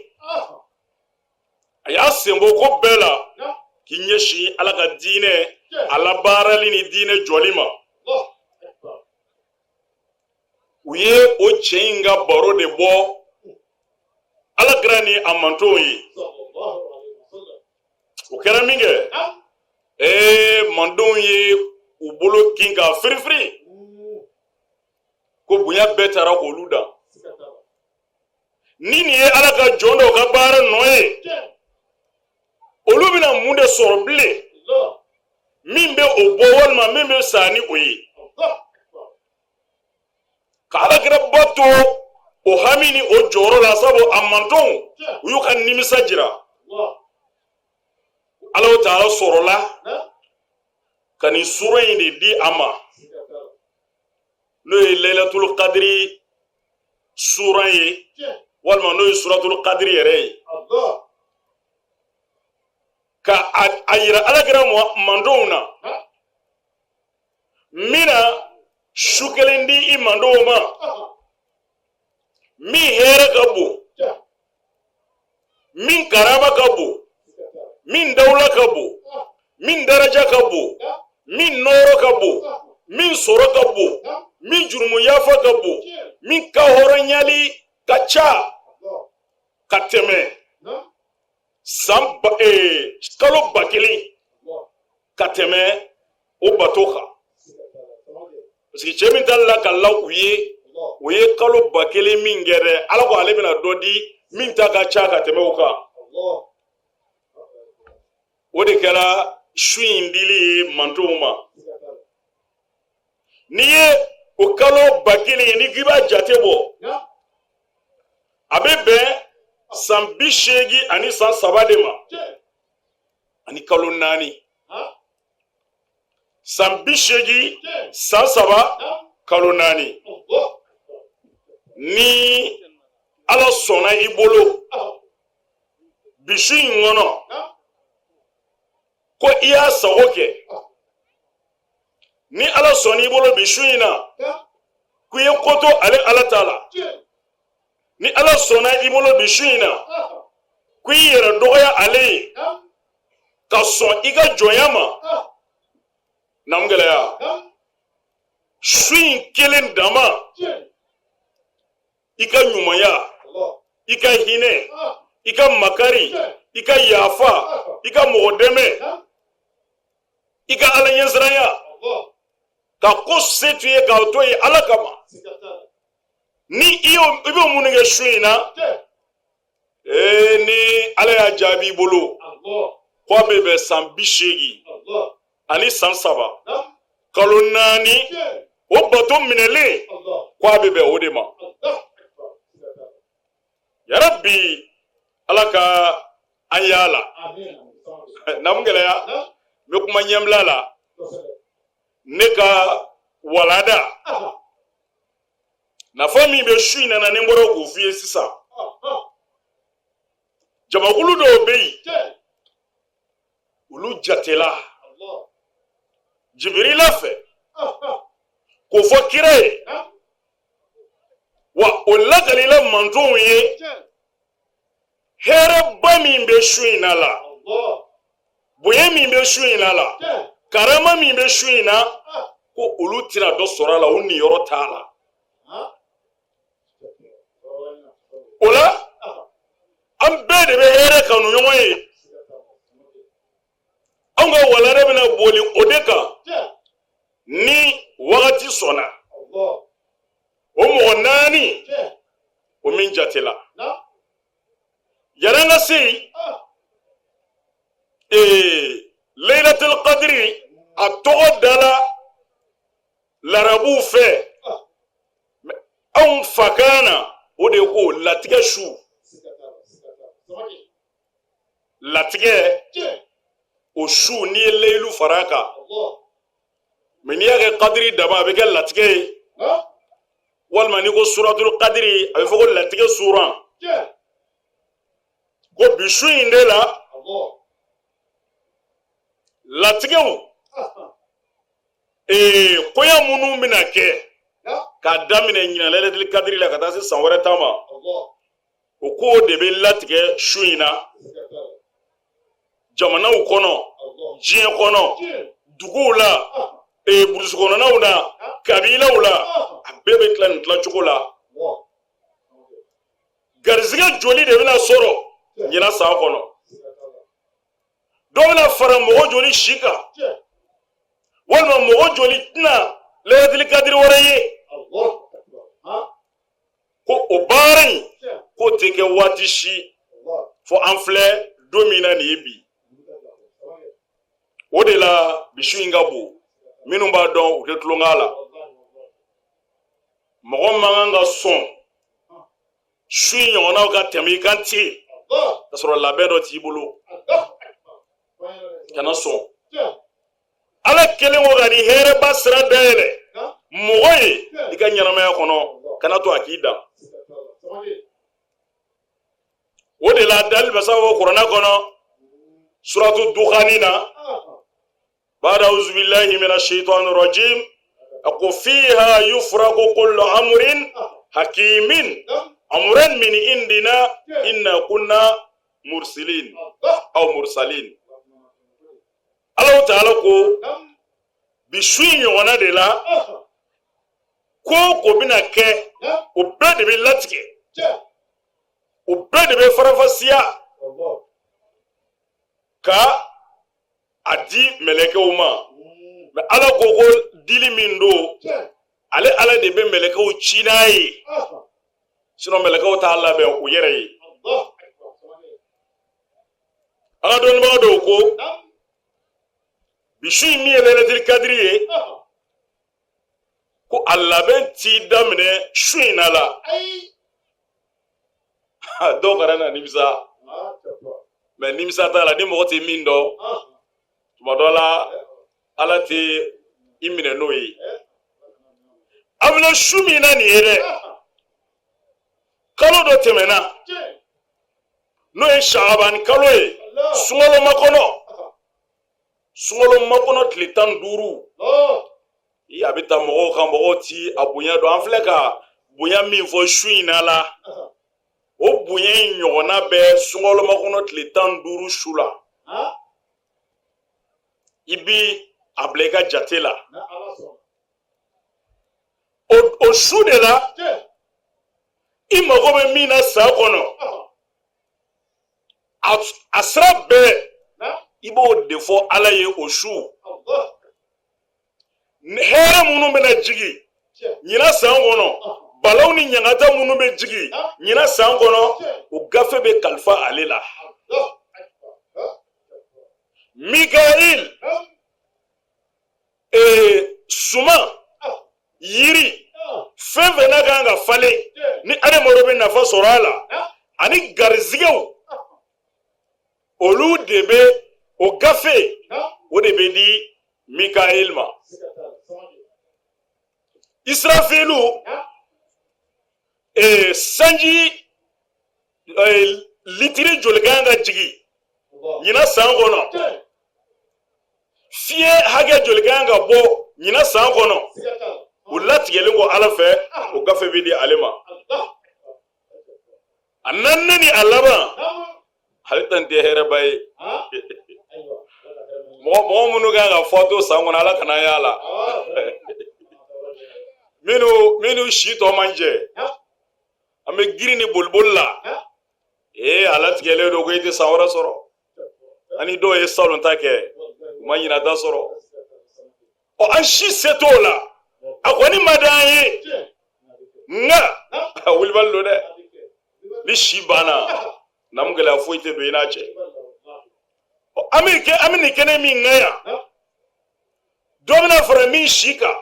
a y'a senbɔ ko bɛɛ la k'i ɲɛsin Ala ka diinɛ a labaarali ni diinɛ jɔli ma. U ye o cɛ in ka baro de bɔ Ala kira ni a mantonw ye. O kɛra min kɛ, ee, mantonw ye u bolo kin k'a firifiri ko bonya bɛɛ taara k'olu dan. Ni nin ye Ala ka jɔn dɔw ka baara nɔ ye, olu bɛna mun de sɔrɔ bilen min bɛ o bɔ walima min bɛ sa ni o ye? Ka Alakira ba to o hami ni o jɔyɔrɔ la, sabu a mantonw, u y'u ka nimisa jira. Alahu Taala sɔrɔla ka nin sura in de di a ma, n'o ye Laylatul Kadiri sura ye, walima n'o ye Suratul Kadiri yɛrɛ ye, ka a yira Alakira mantonw na. N bɛna su kelen di i mantonw ma min hɛrɛ ka bon, min karama ka bon, min dawula ka bon, min daraja ka bon, min nɔɔrɔ ka bon, min sɔrɔ ka bon, min jurumu yafa ka bon, min ka hɔrɔnyali ka ca ka tɛmɛ san ba, kalo 1000, ka tɛmɛ o bato kan. Parce que cɛ min ta lakalila u ye, o ye kalo 1000 min kɛ dɛ, Ala ko ale bɛna dɔ di min ta ka ca ka tɛmɛ o kan. O de kɛra su in dili ye mantonw ma. N'i ye o kalo 1000 ye, n'i k'i b'a jate bɔ, a bɛ bɛn san 83 san de ma ani kalo 4. San 80 san 3 kalo 4. Ni Ala sɔnna i bolo bi su in kɔnɔ ko i y'a sago kɛ, ni Ala sɔnna i bolo bi su in na ko i ye ko to ale Ala ta la, ni Ala sɔnna i bolo bi su in na ko i yɛrɛ dɔgɔya ale ye ka sɔn i ka jɔnya ma, namu gɛlɛya su in kelen dama, i ka ɲumanya, i ka hinɛ, i ka makari, i ka yafa, i ka mɔgɔ dɛmɛ, i ka Ala ɲɛsiranya, ka ko se to ye k'a to yen Ala kama, ni i b'o minnu kɛ su in na. Ee ni Ala y'a jaabi i bolo ko a bɛ bɛn san 83 san kalo 4, o bato minɛlen ko a bɛ bɛn o de ma. Yarabi, Ala ka an y'a la namu gɛlɛya. N bɛ kuma ɲɛbila la. Ne ka walada nafa min bɛ su in na, ni n bɔra k'o f'i ye sisan, jamakulu dɔw bɛ yen, olu jatela Jibirila fɛ k'o fɔ kira ye, wa o lakalila mantonw ye hɛrɛba min bɛ su in na la, bonya min bɛ su in na la, karama min bɛ su in na, ko olu tɛna dɔ sɔrɔ a la, u niyɔrɔ t'a la. O la, an bɛɛ de bɛ hɛrɛ kanu ɲɔgɔn ye. Anw ka walanda bɛna boli o de kan ni wagati sɔnna. O mɔgɔ naani o min jatela yan'an ka se yen, Leilatul Qadri, a tɔgɔ dala larabuw fɛ, anw fakan na, o de ye ko latigɛ su. Latigɛ o su, n'i ye leyilu fara a kan, mɛ n'i y'a kɛ kadiri dama, a bɛ kɛ latigɛ ye, walima n'i ko suratul kadiri, a bɛ fɔ ko latigɛ suran. Ko bi su in de la, latigɛw koɲa minnu bɛna kɛ k'a daminɛ ɲinan lailatul kadiri la ka taa se san wɛrɛ ta ma, o ko de bɛ latigɛ su in na, jamanaw kɔnɔ, diɲɛ kɔnɔ, duguw la, burusi kɔnɔnaw na, kabilaw la, a bɛɛ bɛ tila nin tilacogo la. Garizigɛ joli de bɛna sɔrɔ ɲinan san kɔnɔ? Dɔ bɛna fara mɔgɔ joli si kan, walima mɔgɔ joli tɛna lailatul kadiri wɛrɛ ye? Ko o baara in k'o tɛ kɛ waati si fo an filɛ don min na nin ye bi. O de la bi su in ka bon. Minnu b'a dɔn, u tɛ tulonk'a la. Mɔgɔ man kan ka sɔn su in ɲɔgɔnnaw ka tɛmɛ i kan ten ka sɔrɔ labɛn dɔ t'i bolo. Kana sɔn. Ala kɛlen ko ka nin hɛrɛba sira dayɛlɛ mɔgɔ ye i ka ɲɛnamaya kɔnɔ, kana to a k'i dan. O de la dali masa fɔ kuranɛ kɔnɔ, suratu dukani na, bada auzubillahi mina shaitani rajim, a ko fiha yufraku kullu amrin hakimin amran min indina inna kunna mursilin aw mursalin. Alahu taala ko bi su in ɲɔgɔnna de la, ko o ko bɛna kɛ, o bɛɛ de bɛ latigɛ, o bɛɛ de bɛ faranfasiya ka a di mɛlɛkɛw ma. Mɛ Ala ko ko dili min don, ale Ala de bɛ mɛlɛkɛw ci n'a ye, sinon mɛlɛkɛw t'a labɛn u yɛrɛ ye. An ka dɔnnibaga dɔw ko bi su in min ye lailatul kadiri ye, ko a labɛn t'i daminɛ su in na la. Dɔw kana na nimisa, mɛ nimisa t'a la. Ni mɔgɔ tɛ min dɔn, tuma dɔ la Ala tɛ i minɛ n'o ye. A bɛna su min na nin ye dɛ, kalo dɔ tɛmɛna, n'o ye saabani kalo ye, sunkalo makɔnɔ, sunkalo makɔnɔ tile 15, a bɛ ta mɔgɔw kan, mɔgɔw ti a bonya dɔn. An filɛ ka bonya min fɔ su in na la, o bonya in ɲɔgɔnna bɛ sunkalo makɔnɔ tile 15 su la. I bi a bila i ka jate la, o su de la, i mago bɛ min na san kɔnɔ, a sira bɛɛ, i b'o de fɔ Ala ye o su. Hɛrɛ minnu bɛna jigin ɲinan san kɔnɔ, Balaw ni ɲangata minnu bɛ jigin ɲinan san kɔnɔ, o gafe bɛ kalifa ale la. Mikail, suman, yiri, fɛn fɛn n'a kan ka falen ni adamadenw bɛ nafa sɔrɔ a la, ani garizigɛw, olu de bɛ o gafe, o de bɛ di Mikail ma. Israfilu, sanji litiri joli kan ka jigin ɲinan san kɔnɔ, fiɲɛ hakɛ joli kan ka bɔ ɲinan san kɔnɔ, o latigɛlen kɔ Ala fɛ, o gafe bɛ di ale ma. A naaninan ni a laban, ale ta tɛ hɛrɛba ye. Mɔgɔ mɔgɔ minnu kan ka fatu san kɔnɔ, Ala kana y'a la, minnu si tɔ man jɛ, an bɛ girin ni boliboli la. Ee, a latigɛlen don ko i tɛ san wɛrɛ sɔrɔ. Ani dɔw ye salon ta kɛ, u ma ɲinan ta sɔrɔ. Ɔ, an si se t'o la, a kɔni man di an ye, nka a wulibali don dɛ. Ni si banna, namu gɛlɛya foyi tɛ don i n'a cɛ. An bɛ kɛ, an bɛ nin kɛnɛ min kan yan, dɔ bɛna fara min si kan,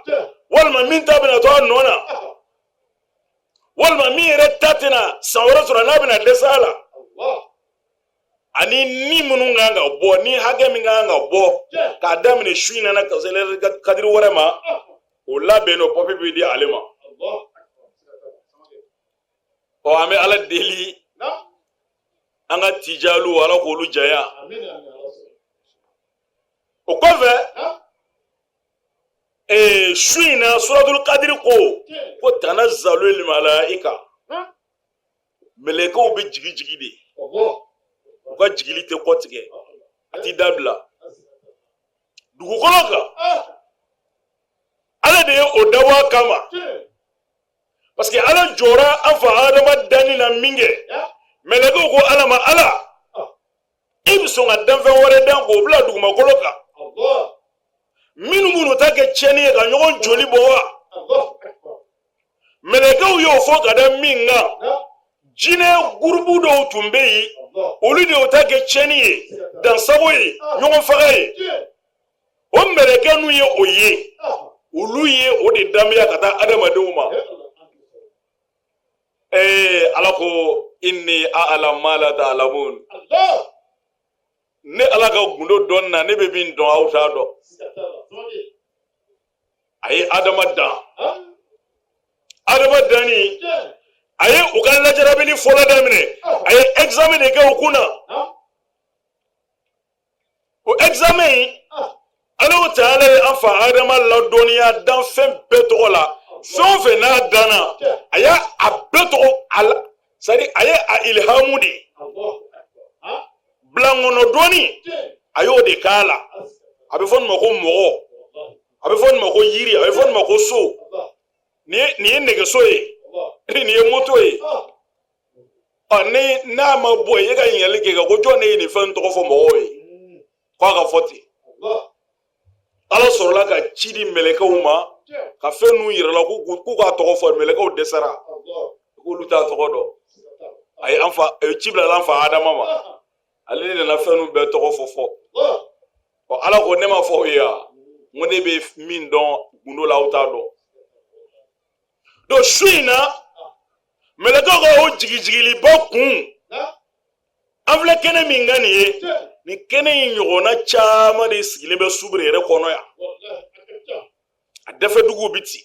walima min ta bɛna to a nɔ na, walima min yɛrɛ ta tɛna san wɛrɛ sɔrɔ n'a bɛna dɛsɛ a la, ani ni minnu kan ka bɔ, ni hakɛ min kan ka bɔ k'a daminɛ su in na ka se kadiri wɛrɛ ma, o labɛn n'o papiye bɛ di ale ma. Ɔ, an bɛ Ala deli, an ka tijaliw, Ala k'olu janya. O kɔfɛ, su in na, suratul kadiri ko tanazzalul malaika, mɛlɛkɛw bɛ jigi jigi de, u ka jigili tɛ kɔtigɛ, a ti dabila dugukolo kan. Ala de ye o dabɔ a kama, parce que Ala jɔra an fa Adama danni na min kɛ, mɛlɛkɛw ko Ala ma: Ala, e bɛ sɔn ka danfɛn wɛrɛ dan k'o bila dugumakolo kan, minnu b'u ta kɛ tiɲɛni ye ka ɲɔgɔn joli bɔ wa? Mɛlɛkɛw y'o fɔ ka da min kan, jinɛ gurupu dɔw tun bɛ yen, olu de y'o ta kɛ tiɲɛni ye, dansago ye, ɲɔgɔn faga ye. O mɛlɛkɛ n'u ye o ye, olu ye o de danbeya ka taa adamadenw ma. Ee, Ala ko: inni a'lam ma la ta'lamun. Ne Ala ka gundo dɔn na, ne bɛ min dɔn, aw t'a dɔn. A ye Adama dan. Adama danni, a ye u ka lajarabili fɔlɔ daminɛ, a ye examen de kɛ u kun na. O examen in, Alahu taala ye an fa Adama ladɔnniya danfɛn bɛɛ tɔgɔ la. Fɛn o fɛn n'a danna, a y'a a bɛɛ tɔgɔ a la, c'est à dire a ye a ilhamu de bilankɔnɔ dɔɔni, a y'o de k'a la. A bɛ fɔ nin ma ko mɔgɔ, a bɛ fɔ nin ma ko yiri, a bɛ fɔ nin ma ko so, nin ye nɛgɛso ye, nin ye moto ye. Ɔ, ni n'a ma bɔ yen, e ka ɲininkali kɛ ko jɔn de ye nin fɛn tɔgɔ fɔ mɔgɔw ye k'a ka fɔ ten? Ala sɔrɔla ka ci di mɛlɛkɛw ma ka fɛn ninnu yira la k'u k'a tɔgɔ fɔ. Mɛlɛkɛw dɛsɛra, k'olu t'a tɔgɔ dɔn. A ye an fa, a ye ci bila an fa Adama ma, ale de nana fɛn ninnu bɛɛ tɔgɔ fɔ. Ɔ, Ala ko: ne ma fɔ aw ye wa n ko ne bɛ min dɔn gundo la, aw t'a dɔn? Donc su in na, mɛlɛkɛw ka o jigijigiliba kun, an filɛ kɛnɛ min kan nin ye, nin kɛnɛ in ɲɔgɔnna caman de sigilen bɛ Subure yɛrɛ kɔnɔ yan. A dɛfɛ duguw bɛ ten,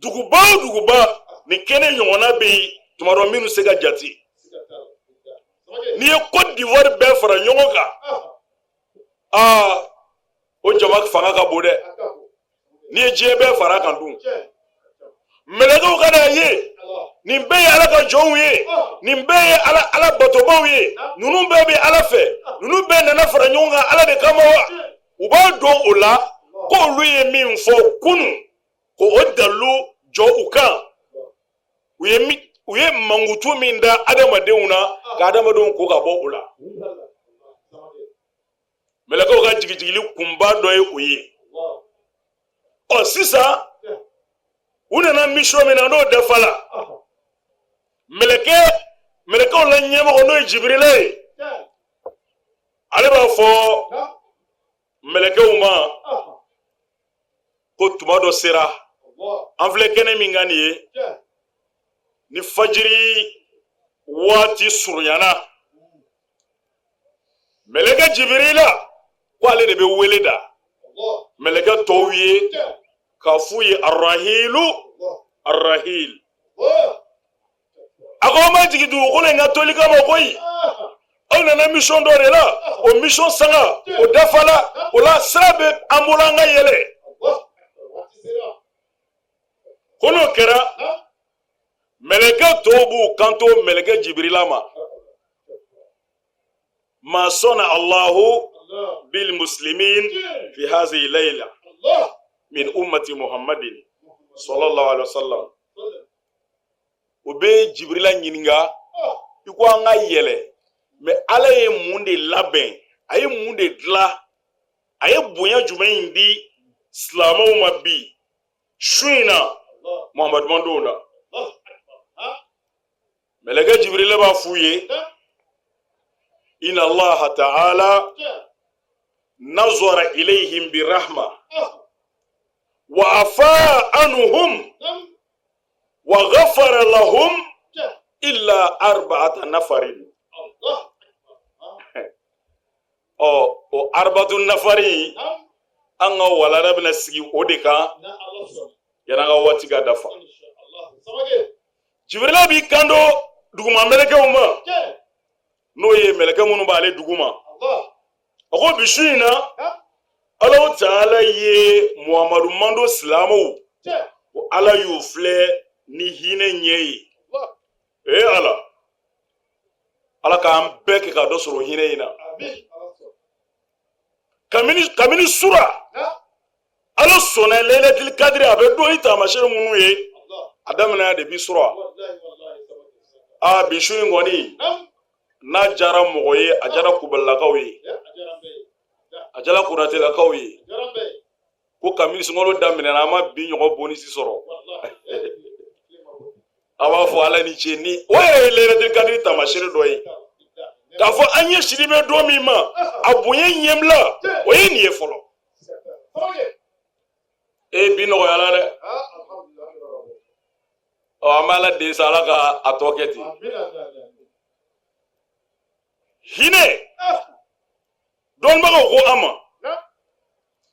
duguba o duguba, nin kɛnɛ ɲɔgɔnna bɛ yen tuma dɔ minnu se ka jate. N'i ye Côte d'Ivoire bɛɛ fara ɲɔgɔn kan, aa, o jama fanga ka bon dɛ. N'i ye diɲɛ bɛɛ fara kan dun, mɛlɛkɛw ka n'a ye nin bɛɛ ye Ala ka jɔnw ye, nin bɛɛ ye Ala Ala batobaw ye, ninnu bɛɛ bɛ Ala fɛ, ninnu bɛɛ nana fara ɲɔgɔn kan Ala de kama wa? U b'a dɔn o la ko olu ye min fɔ kunun, ko o dalilu jɔ u kan, u ye mankutu min da adamadenw na, ka adamadenw ko ka bɔ o la. Mɛlɛkɛw ka jigijigili kunba dɔ ye o ye. Ɔ, sisan U nana mission min na, n'o dafala, mɛlɛkɛ mɛlɛkɛw la ɲɛmɔgɔ, n'o ye Jibirila ye, ale b'a fɔ mɛlɛkɛw ma ko tuma dɔ sera. An filɛ kɛnɛ min kan nin ye, ni fajiri waati surunyana, mɛlɛkɛ Jibirila ko ale de bɛ wele da mɛlɛkɛ tɔw ye k'a f'u ye: arahilu, arahil. A ko aw ma jigin dugukolo in kan toli kama koyi. Aw nana mission dɔ de la, o mission sanga o dafala, o la sira bɛ an bolo, an ka yɛlɛ. Ko n'o kɛra, mɛlɛkɛ tɔw b'u kanto mɛlɛkɛ Jibirila ma: ma sɔnna Allahu bil muslimin fi hazihi layla min ummati Muhammadin sallallahu alaihi wasallam. U bɛ Jibirila ɲininka: i ko an ka yɛlɛ, mais Ala ye mun de labɛn? A ye mun de dilan? A ye bonya jumɛn in di silamɛw ma bi su in na, Muhamadu mantɔnw na? Mɛlɛkɛ Jibirila b'a f'u ye: inna Allaha ta'ala nazara ilayhim birahma wa afa anhum wa ghafara lahum illa arba'ata nafarin. Ɔ, o arbatu nafari, an ka walanda bɛna sigi o de kan yan'an ka waati ka dafa. Jibirila b'i kanto duguma mɛlɛkɛw ma, n'o ye mɛlɛkɛ minnu b'ale duguma, a ko bi su in na, Alahu Taala ye Muhamadu mantɔn silamɛw ko Ala y'u filɛ ni hinɛ ɲɛ ye. Ee Ala, Ala k'an bɛɛ kɛ ka dɔ sɔrɔ hinɛ in na. Kabini sura Ala sɔnna lailatul kadiri, a bɛ dɔn ni taamasiyɛn minnu ye, a daminɛna depuis sura. Aa, bi su in kɔni n'a diyara mɔgɔ ye, a diyara kubalilakaw ye, a diyara konatelakaw ye, ko kabini sunkalo daminɛna, an ma bi ɲɔgɔn bonisi sɔrɔ. A b'a fɔ Ala ni ce. Ni o yɛrɛ ye lailatul kadiri taamasiyɛn dɔ ye, k'a fɔ an ɲɛ sini bɛ don min ma, a bonya ɲɛbila, o ye nin ye fɔlɔ. E, bi nɔgɔyala dɛ. Ɔ, an bɛ Ala deli sa, Ala ka a tɔ kɛ ten. Hinɛ, dɔnnibagaw ko an ma,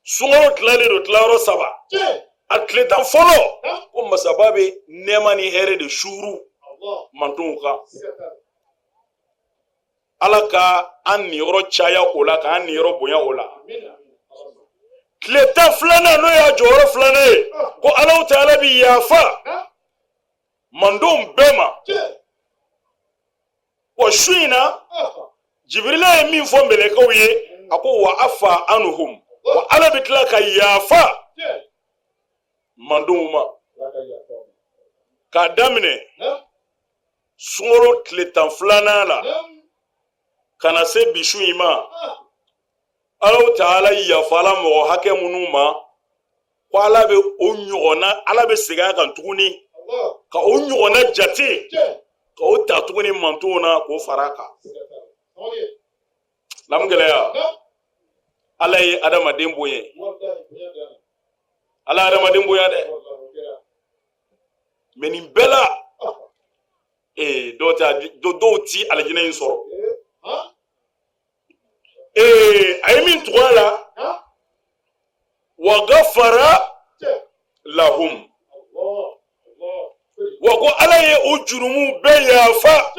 sunkalo tilalen don tilayɔrɔ saba. A tile 10 fɔlɔ, ko masaba bɛ nɛɛma ni hɛrɛ de suuru mantonw kan. Ala ka an niyɔrɔ caya o la, k'an niyɔrɔ bonya o la. Tile 12nan, n'o y'a jɔyɔrɔ filanan ye, ko Alahu Taala bi yafa mantonw bɛɛ ma. Wa su in na, Jibirila ye min fɔ mɛlɛkɛw ye, a ko wa afa anuhum, wa Ala bɛ tila ka yafa mantonw ma. K'a daminɛ sunkalo tile 12nan la ka na se bi su in ma, Alahu Taala yafala mɔgɔ hakɛ minnu ma, ko Ala bɛ o ɲɔgɔnna, Ala bɛ segin a kan tuguni ka o ɲɔgɔnna jate ka o ta tuguni mantonw na k'o fara a kan. Lamu gɛlɛya, Ala ye adamaden bonya, Ala ye adamaden bonya dɛ. Mais nin bɛɛ la, ee, dɔw tɛ, dɔw ti alijinɛ in sɔrɔ. Ee, a ye min tugu a la, wa gafara lahum, wa ko Ala ye o jurumu bɛɛ yafa.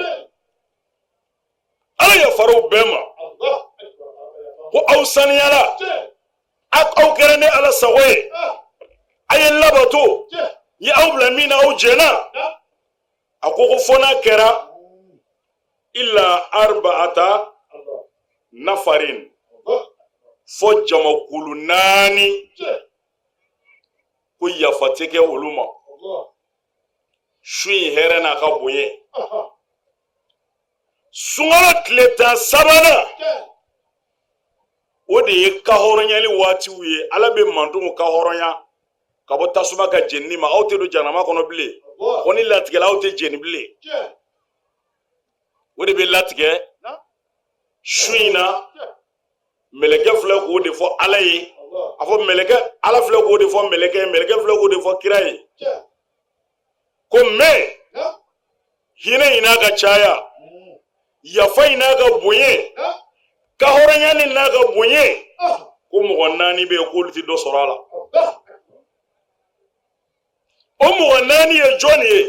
Ala yafara u bɛɛ ma, ko aw saniyara, aw kɛra ne Ala sago ye, a ye labato, n ye aw bila min na, aw jɛnna. A ko fo n'a kɛra illa arbaata nafarin, fo jamakulu naani, ko yafa tɛ kɛ olu ma. Su in hɛrɛ n'a ka bonya, sunkalo tile 13nan, o de ye kahɔrɔnyali waatiw ye. Ala bɛ mantonw kahɔrɔnya. ka bɔ tasuma ka jenini ma aw tɛ don jahanama kɔnɔ bilen ko ni latigɛla aw tɛ jeni bilen o de bɛ latigɛ su in na mɛlɛkɛ filɛ k'o de fɔ ala ye a fɔ mɛlɛkɛ ala filɛ k'o de fɔ mɛlɛkɛ ye mɛlɛkɛ filɛ k'o de fɔ kira ye ko mɛ hinɛ in n'a ka caya yafa in n'a ka bonya ka hɔrɔnya nin n'a ka bonya ko mɔgɔ naani bɛ yen k'olu tɛ dɔ sɔrɔ a la o mɔgɔ naani ye jɔn ye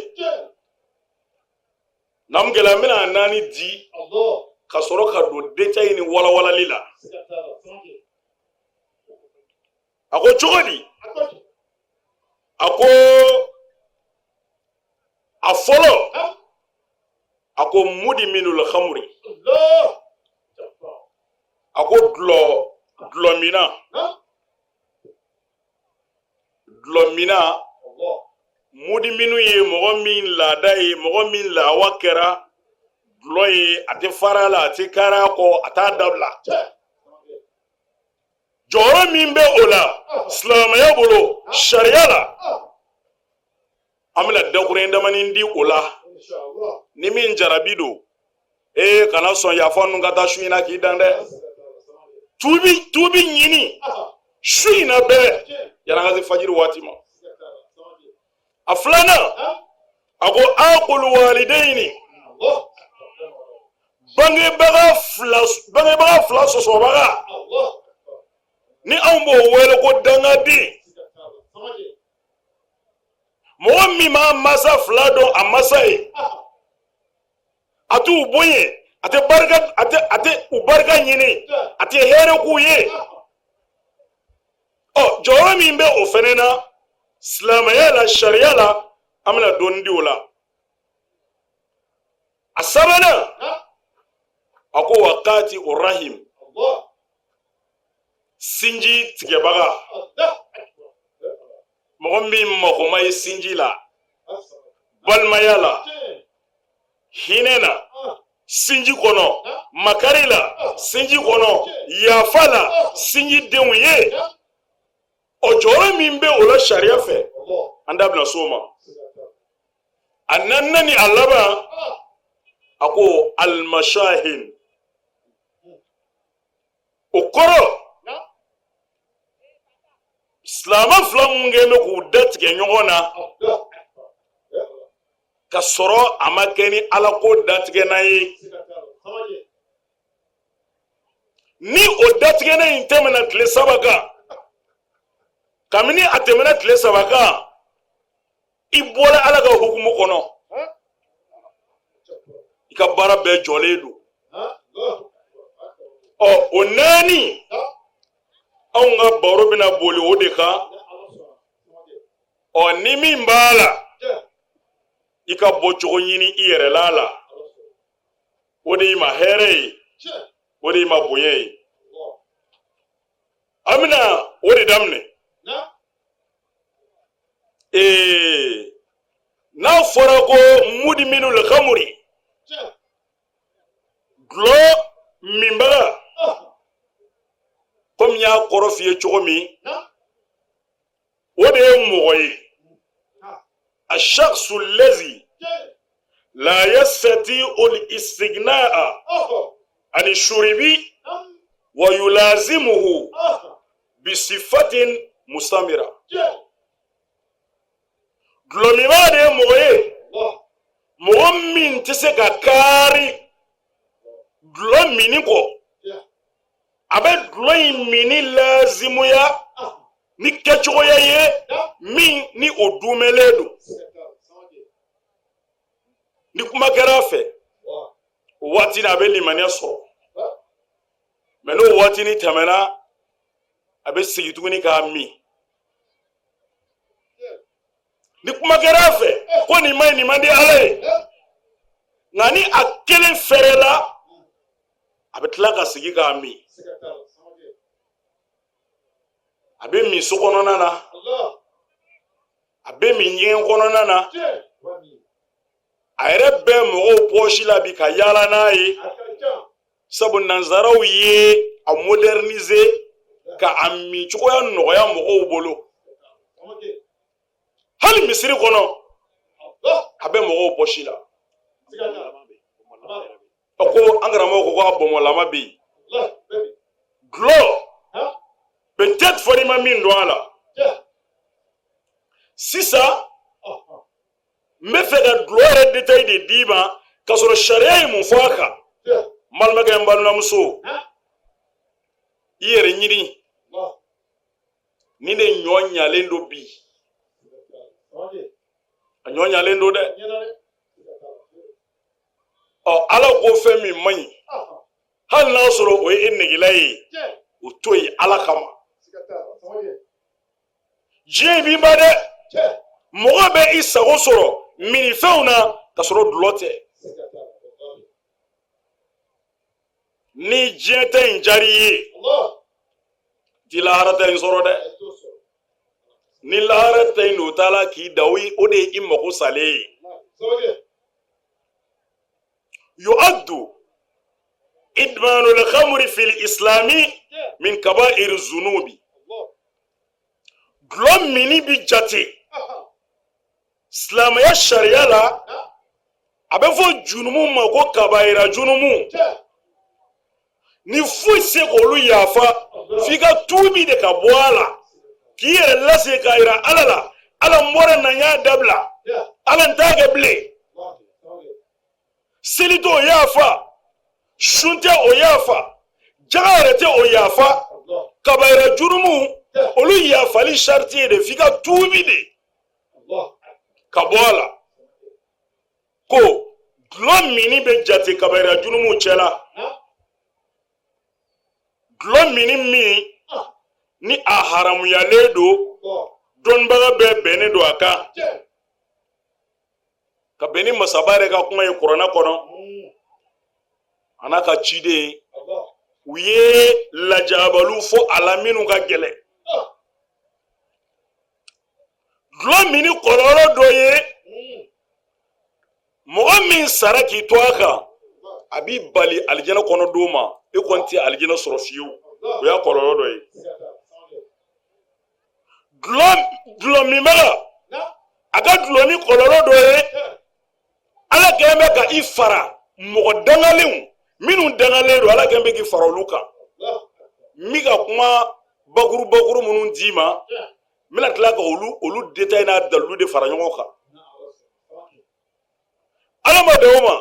n'an gɛlɛya n bɛna a naani di ka sɔrɔ ka don détail ni walawalali la a ko cogo di a ko a fɔlɔ a ko mudiminul khamri a ko dulɔ dulɔminna dulɔminna mudiminu ye mɔgɔ min laada ye mɔgɔ min lawa kɛra dulɔ ye a tɛ fara la a tɛ kari a kɔ a t'a dabila jɔyɔrɔ min bɛ o la silamɛya bolo sariya la an bɛna dakuruɲɛ damanin di o la ni min jarabi don ee kana sɔn yafa ninnu ka taa su in na k'i dan dɛ tubi tubi ɲini su in na bɛɛ yanni ka se fajiri waati ma a filanan a ko aqul walidayni bangebaga fila bangebaga fila sɔsɔbaga ni anw b'o wele ko dangaden mɔgɔ min m'a masa fila dɔn a masa ye a t'u bonya a tɛ barika a tɛ a tɛ u barika ɲini a tɛ hɛrɛ k'u ye ɔ jɔyɔrɔ min bɛ o fɛnɛ na silamɛya la sariya la an bɛna dɔɔni di o la a sabanan a ko wa kati o rahim sinji tigɛbaga mɔgɔ min mako ma ye sinji la balimaya la hinɛ na sinji kɔnɔ makari la sinji kɔnɔ yafa la sinji denw ye o jɔyɔrɔ min bɛ o la sariya fɛ an da bɛna s'o ma a naaninan ni a laban a ko almashahin o kɔrɔ silamɛ fila mun kɛlen bɛ k'u da tigɛ ɲɔgɔn na ka sɔrɔ a ma kɛ ni ala ko datigɛna ye ni o datigɛna in tɛmɛna tile saba kan kabini a tɛmɛna tile saba kan i bɔra ala ka hukumu kɔnɔ i ka baara bɛɛ jɔlen don ɔ o naani anw ka baro bɛna boli o de kan ɔ ni min b'a la i ka bɔcogo ɲini i yɛrɛ la la o de y'i ma hɛrɛ ye o de y'i ma bonya ye an bɛna o de daminɛ ee n'a fɔra ko mudiminul khamuri dulɔ minbaga komi n y'a kɔrɔ f'i ye cogo min o de ye mɔgɔ ye ashaksu lazi la yastati ul istighnaa ani shuribi wa yulazimuhu bisifatin mustamira dulɔminbaa de ye mɔgɔ ye mɔgɔ min tɛ se ka kaari dulɔ minni kɔ a bɛ dulɔ in minni lazimuya ni kɛcogoya ye min ni o dumɛlen don ni kuma kɛra a fɛ o waati a bɛ limaniya sɔrɔ mɛ n'o waatinin tɛmɛna a bɛ segin tuguni k'a min ni kuma kɛra a fɛ ko nin man ɲi nin man di ala ye nka ni a kelen fɛrɛla a bɛ tila ka segin k'a min a bɛ min so kɔnɔna na a bɛ min ɲɛgɛn kɔnɔna na a yɛrɛ bɛ mɔgɔw pɔsi la bi ka yaala n'a ye sabu nanzaraw ye a moderniser ka a min cogoya nɔgɔya mɔgɔw bolo. Hali misiri kɔnɔ a bɛ mɔgɔw pɔsi la. A ko an karamɔgɔ ko k'a bɔnbɔnlama bɛ yen. Dulɔ peut-être fɔ n'i ma min dɔn a la. Sisan n bɛ fɛ ka dulɔ yɛrɛ détail de d'i ma k'a sɔrɔ sariya ye mun fɔ a kan. N balimakɛ, n balimamuso, i yɛrɛ ɲini ni de ɲɔ ɲalen don bi. A ɲɔ ɲalen don dɛ. Ɔ, Ala ko fɛn min man ɲi, hali n'a sɔrɔ o ye e negela ye, o to yen Ala kama. Diɲɛ b'i ban dɛ. Mɔgɔ bɛ i sago sɔrɔ minifɛnw na ka sɔrɔ dulɔ tɛ. Ni diɲɛ ta in diyara i ye, ti lahara ta in sɔrɔ dɛ. Ni lahara ta in don taala k'i da, o de ye i mago salen ye. Yu'addu idmanul khamri fil islami min kaba'ir zunubi. Dulɔ minni bi jate silamɛya sariya la, a bɛ fɔ junumu ma ko kabayira junumu. Ni foyi tɛ se k'olu yafa, f'i ka tuubi de ka bɔ a la, k'i yɛrɛ lase k'a yira Ala la: Ala, n bɔra na, n y'a dabila. Ala, n t'a kɛ bilen. Seli t'o yafa, sun tɛ o yafa, jaga yɛrɛ tɛ o yafa. Kabayira jurumu, olu yafali sariti ye de f'i ka tuubi de ka bɔ a la. Ko dulɔ minni bɛ jate kabayira jurumu cɛla. Dulɔ minni min ni a haramuyalen don, dɔnnibaga bɛɛ bɛnnen don a kan, ka bɛn ni masaba yɛrɛ ka kuma ye kuranɛ kɔnɔ, a n'a ka ciden, u ye lajabaliw fɔ a la minnu ka gɛlɛn. Dulɔ minni kɔlɔlɔ dɔ ye, mɔgɔ min sara k'i to a kan, a b'i bali alijinɛ kɔnɔ don ma, i kɔni tɛ alijinɛ sɔrɔ fiyewu. O y'a kɔlɔlɔ dɔ ye. Dulɔ minbaga, a ka dulɔ min kɔlɔlɔ dɔ ye, Ala kɛlen bɛ ka i fara mɔgɔ dangalenw minnu dangalen don, Ala kɛlen bɛ k'i fara olu kan. N bɛ ka kuma bakuru bakuru minnu d'i ma, n bɛna tila ka olu détail n'a dalilu de fara ɲɔgɔn kan. Ala ma dan o ma,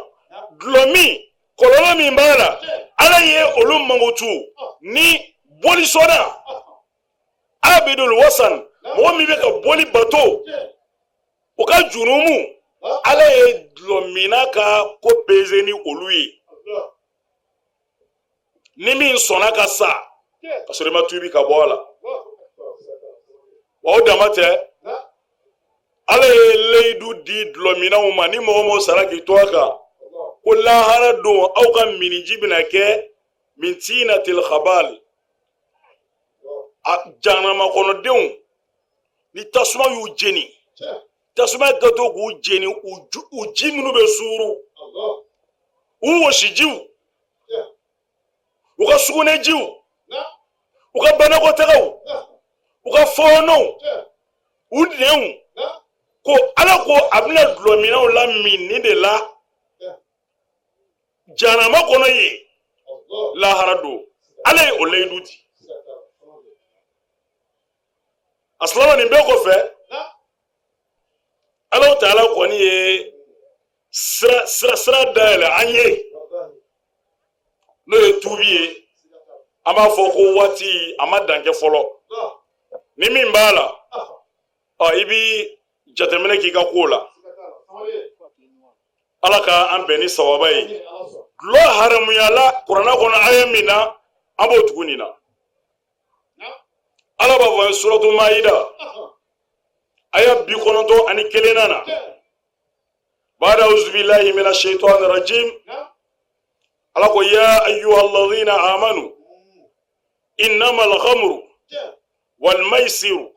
dulɔ min kɔlɔlɔ min b'a la, Ala ye olu mankutu ni bolisɔnna, abidul wasan, mɔgɔ min bɛ ka boli bato, o ka jurumu, Ala ye dulɔminna ka ko peze ni olu ye. Ni min sɔnna ka sa ka sɔrɔ i ma tuubi ka bɔ a la, wa o dama tɛ, Ala ye layidu di dulɔminnaw ma, ni mɔgɔ mɔgɔ sara k'i to a kan, ko lahara don aw ka miniji bɛna kɛ min tinatil khabal. A jahanama kɔnɔdenw, ni tasuma y'u jeni, tasuma ka to k'u jeni, u ji minnu bɛ suuru, u wɔsijiw, u ka sugunɛjiw, u ka banakɔtagaw, u ka fɔɔnɔw, u nɛnw, ko Ala ko a bɛna dulɔminnaw lamin nin de la jahanama kɔnɔ yen lahara don. Ala ye o layidu di a silama. Nin bɛɛ kɔfɛ, Alahu taala kɔni ye sira sira sira dayɛlɛ an ye, n'o ye tuubi ye. An b'a fɔ ko waati a ma dan kɛ fɔlɔ. Ni min b'a la, ɔ, i bi jateminɛ k'i ka ko la. Ala ka an bɛn ni sawaba ye. Dulɔ haramuyala kuranɛ kɔnɔ aya min na, an b'o tugu nin na. Ala b'a fɔ suratu Maida aya 91 na: bada auzubillahi mina shaitani rajim. Ala ko: ya ayyuha alladhina amanu innama alkhamru wal maisiru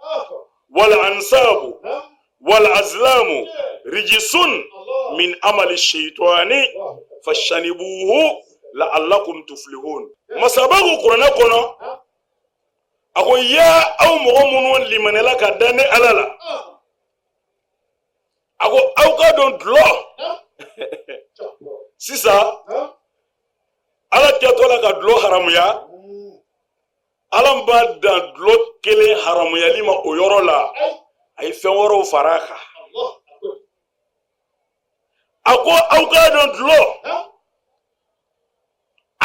wal ansabu wal azlamu rijisun min amali shaitani fashanibuhu la'allakum tuflihun. Masaba ko kuranɛ kɔnɔ, a ko: ya aw mɔgɔ minnu limaniyala ka da ne Ala la. A ko aw k'a dɔn dulɔ sisan, Ala kɛtɔ la ka dulɔ haramuya, Ala ma dan dulɔ kelen haramuyali ma o yɔrɔ la, a ye fɛn wɛrɛw fara a kan. A ko aw k'a dɔn dulɔ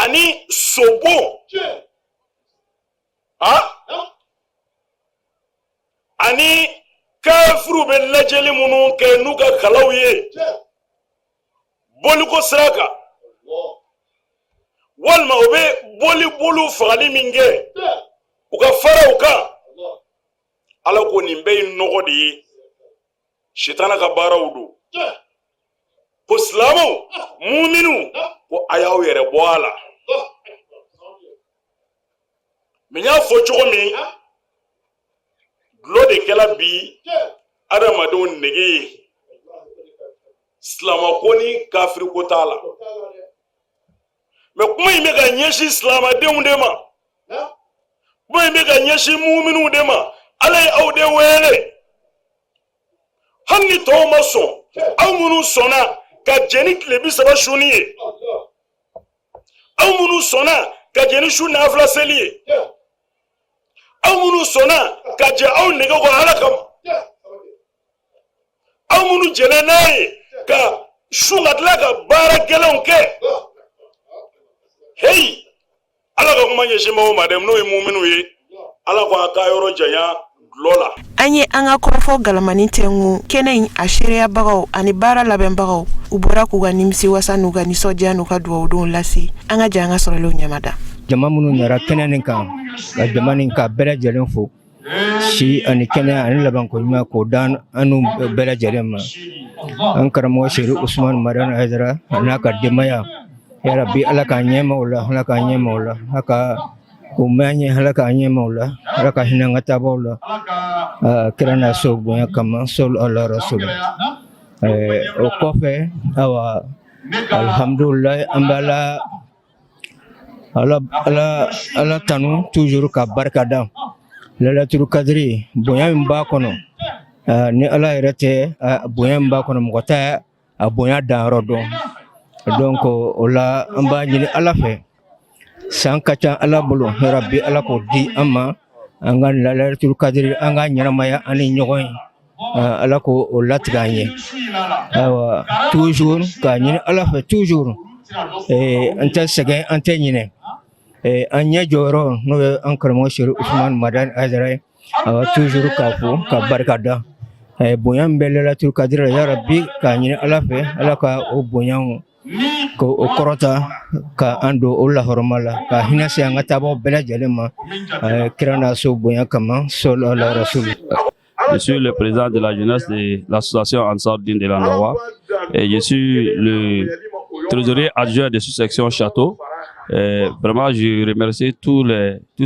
ani sobo a ani kafiriw bɛ lajɛli minnu kɛ n'u ka kalaw ye boliko sira kan, walima u bɛ boli boliw fagali min kɛ u ka faraw kan, Ala ko nin bɛɛ ye nɔgɔ de ye, sitana ka baaraw don. Ko silamɛw muminu, ko a y'aw yɛrɛ bɔ a la. Mɛ n y'a fɔ cogo min, dulɔ de kɛla bi adamadenw nege ye, silamɛko ni kafiriko t'a la. Mɛ kuma in bɛ ka ɲɛsin silamadenw de ma, kuma in bɛ ka ɲɛsin muminiw de ma. Ala ye aw de wele, hali ni tɔw ma sɔn, aw minnu sɔnna ka jɛn ni tile 30 sunni ye, aw minnu sɔnna ka jɛn ni su nafila seli ye, aw minnu sɔnna ka jɛn aw nege kɔ Ala kama, aw minnu jɛnna n'a ye ka sun ka tila ka baara gɛlɛnw kɛ, heyi, Ala ka kuma ɲɛsin b'aw ma dɛ, n'o ye muminiw ye. Ala ko a ka yɔrɔ janya dulɔ la. An ye an ka kɔrɔfɔ galamani tɛnku kɛnɛ in a seereyabagaw ani baara labɛnbagaw, u bɔra k'u ka nimisiwasa n'u ka nisɔndiya n'u ka dugawudonw lase. An ka jɛ an ka sɔrɔlenw ɲɛmada. Jama minnu nana kɛnɛ nin kan, ka jama nin ka bɛɛ lajɛlen fo, si ani kɛnɛya ani labanko ɲuman k'o d'an n'u bɛɛ lajɛlen ma. An karamɔgɔ Seri Usumani Madani Hayidara a n'a ka denbaya, yarabi Ala k'a ɲɛma u la, Ala k'a ɲɛma u la, Ala ka u mɛn ɲɛ, Ala k'a ɲɛma u la, Ala ka hinɛ an ka taabaw la, kira n'a so bonya kama, sɔli ala rasuli. O kɔfɛ, awa, alihamudulilayi, an bɛ Ala Ala Ala Ala tanu toujours ka barika da Lailatul Kadiri bonya min b'a kɔnɔ. Ni Ala yɛrɛ tɛ, bonya min b'a kɔnɔ, mɔgɔ tɛ a bonya danyɔrɔ dɔn. Donc o la, an b'a ɲini Ala fɛ, san ka ca Ala bolo, yarabi Ala k'o di an ma, an ka Lailatul Kadiri an ka ɲɛnamaya an ni ɲɔgɔn ye, Ala k'o o latigɛ an ye. Ayiwa, toujours k'a ɲini Ala fɛ, toujours an tɛ sɛgɛn, an tɛ ɲinɛ an ɲɛ jɔyɔrɔ, n'o ye an karamɔgɔ Seri Usumani Madani Hayidara ye. Awa, toujours k'a fo ka barika da bonya min bɛ Lailatul Kadiri la, yarabi k'a ɲini Ala fɛ, Ala ka o bonyaw ko o kɔrɔta ka an don o lahɔrɔma la, ka hinɛ se an ka taabaw bɛɛ lajɛlen ma, kira n'a so bonya kama, sɔli ala rasuli. Je suis le président de la jeunesse de l'association Ansar Dine de la Nawa et je suis le trésorier adjoint de sous-section Château. Et vraiment, je remercie tous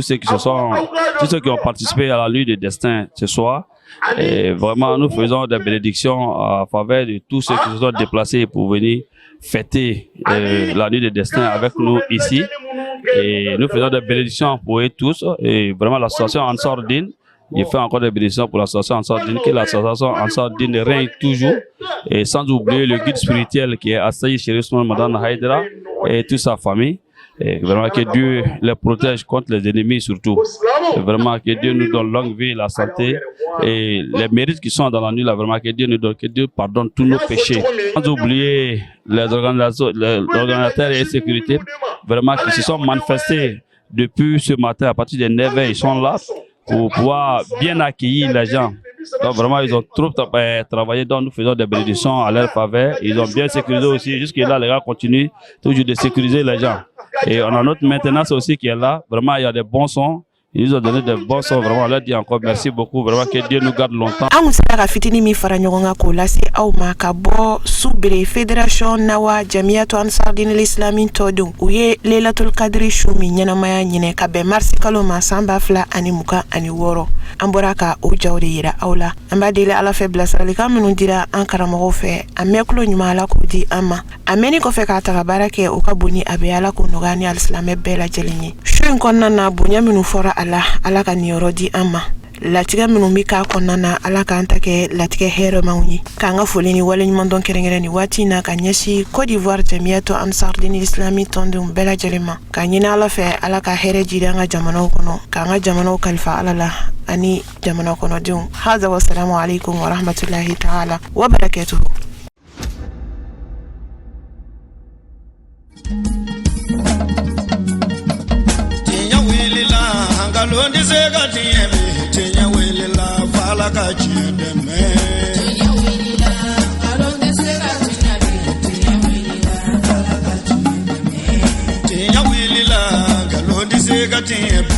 ceux qui ont participé à la nuit de destin ce soir. Et vraiment, nous faisons des bénédictions à faveur de tous ceux qui se sont déplacés pour venir fêter la nuit de destin avec nous ici. Et nous faisons des bénédictions pour eux tous. Et vraiment, l'association Ansar Dine, il fait encore des bénédictions pour l'association Ansar Dine, que l'association Ansar Dine règne toujours. Et sans oublier le guide spirituel qui est Assaï Chérif Ousmane Madani Haïdara et toute sa famille. Et vraiment que Dieu les protège contre les ennemis surtout. Et vraiment que Dieu nous donne longue vie, la santé et les mérites qui sont dans la nuit là, vraiment que Dieu nous donne, que Dieu pardonne tous nos péchés. Sans oublier les organisateurs et sécurité, vraiment qui se sont manifestés depuis ce matin à partir de 9h, ils sont là pour pouvoir bien accueillir les gens. Donc vraiment, ils ont trop travaillé, donc nous faisons des bénédictions à leur faveur. Ils ont bien sécurisé aussi. Jusque-là, les gars continuent toujours de sécuriser les gens. Et on a notre maintenance aussi qui est là. Vraiment, il y a des bons sons. Ils nous ont donné des bons sons. Vraiment, on leur dit encore merci beaucoup. Vraiment, que Dieu nous garde longtemps. An kun sera ka fitinin min fara ɲɔgɔn kan k'o lase aw ma ka bɔ Subere Fédération Nawa Jamiyatu Ansar Dine Islami tɔdenw, u ye Lelatul Kadiri su min ɲɛnamaya ɲinɛ ka bɛn marisi kalo ma san 2026, an bɔra ka o jaw de yira aw la. An b'a deli Ala fɛ, bilasiralikan minnu dira an karamɔgɔw fɛ, a mɛn kulo ɲuman, Ala k'o di an ma. A mɛnni kɔfɛ k'a ta ka baara kɛ, o ka bon ni a bɛ. Ala k'o nɔgɔya ni alisilamɛ bɛɛ lajɛlen ye. Su in kɔnɔna na, bonya minnu fɔra a la, Ala ka niyɔrɔ di an ma. Latigɛ minnu bɛ k'a kɔnɔna na, Ala k'an ta kɛ latigɛ hɛrɛmaw ye. K'an ka foli ni waleɲumandɔn kɛrɛnkɛrɛn ni waati in na ka ɲɛsin Côte d'Ivoire Jamiyatu Ansardini Islami tɔndenw bɛɛ lajɛlen ma, k'a ɲini Ala fɛ, Ala ka hɛrɛ jiri an ka jamanaw kɔnɔ, k'an ka jamanaw kalifa Ala la ani jamana kɔnɔdenw. Haza wasalamu alaikum warahmatullahi taala wa barakatuhu. Tiɲɛ wulila, nkalon tɛ se ka tiɲɛ bi. Tiɲɛ wulila, f'Ala ka tiɲɛ dɛmɛ. Tiɲɛ wulila, nkalon tɛ se ka tiɲɛ bi. Tiɲɛ wulila, f'Ala ka tiɲɛ dɛmɛ. Tiɲɛ wulila, nkalon tɛ se ka tiɲɛ bi.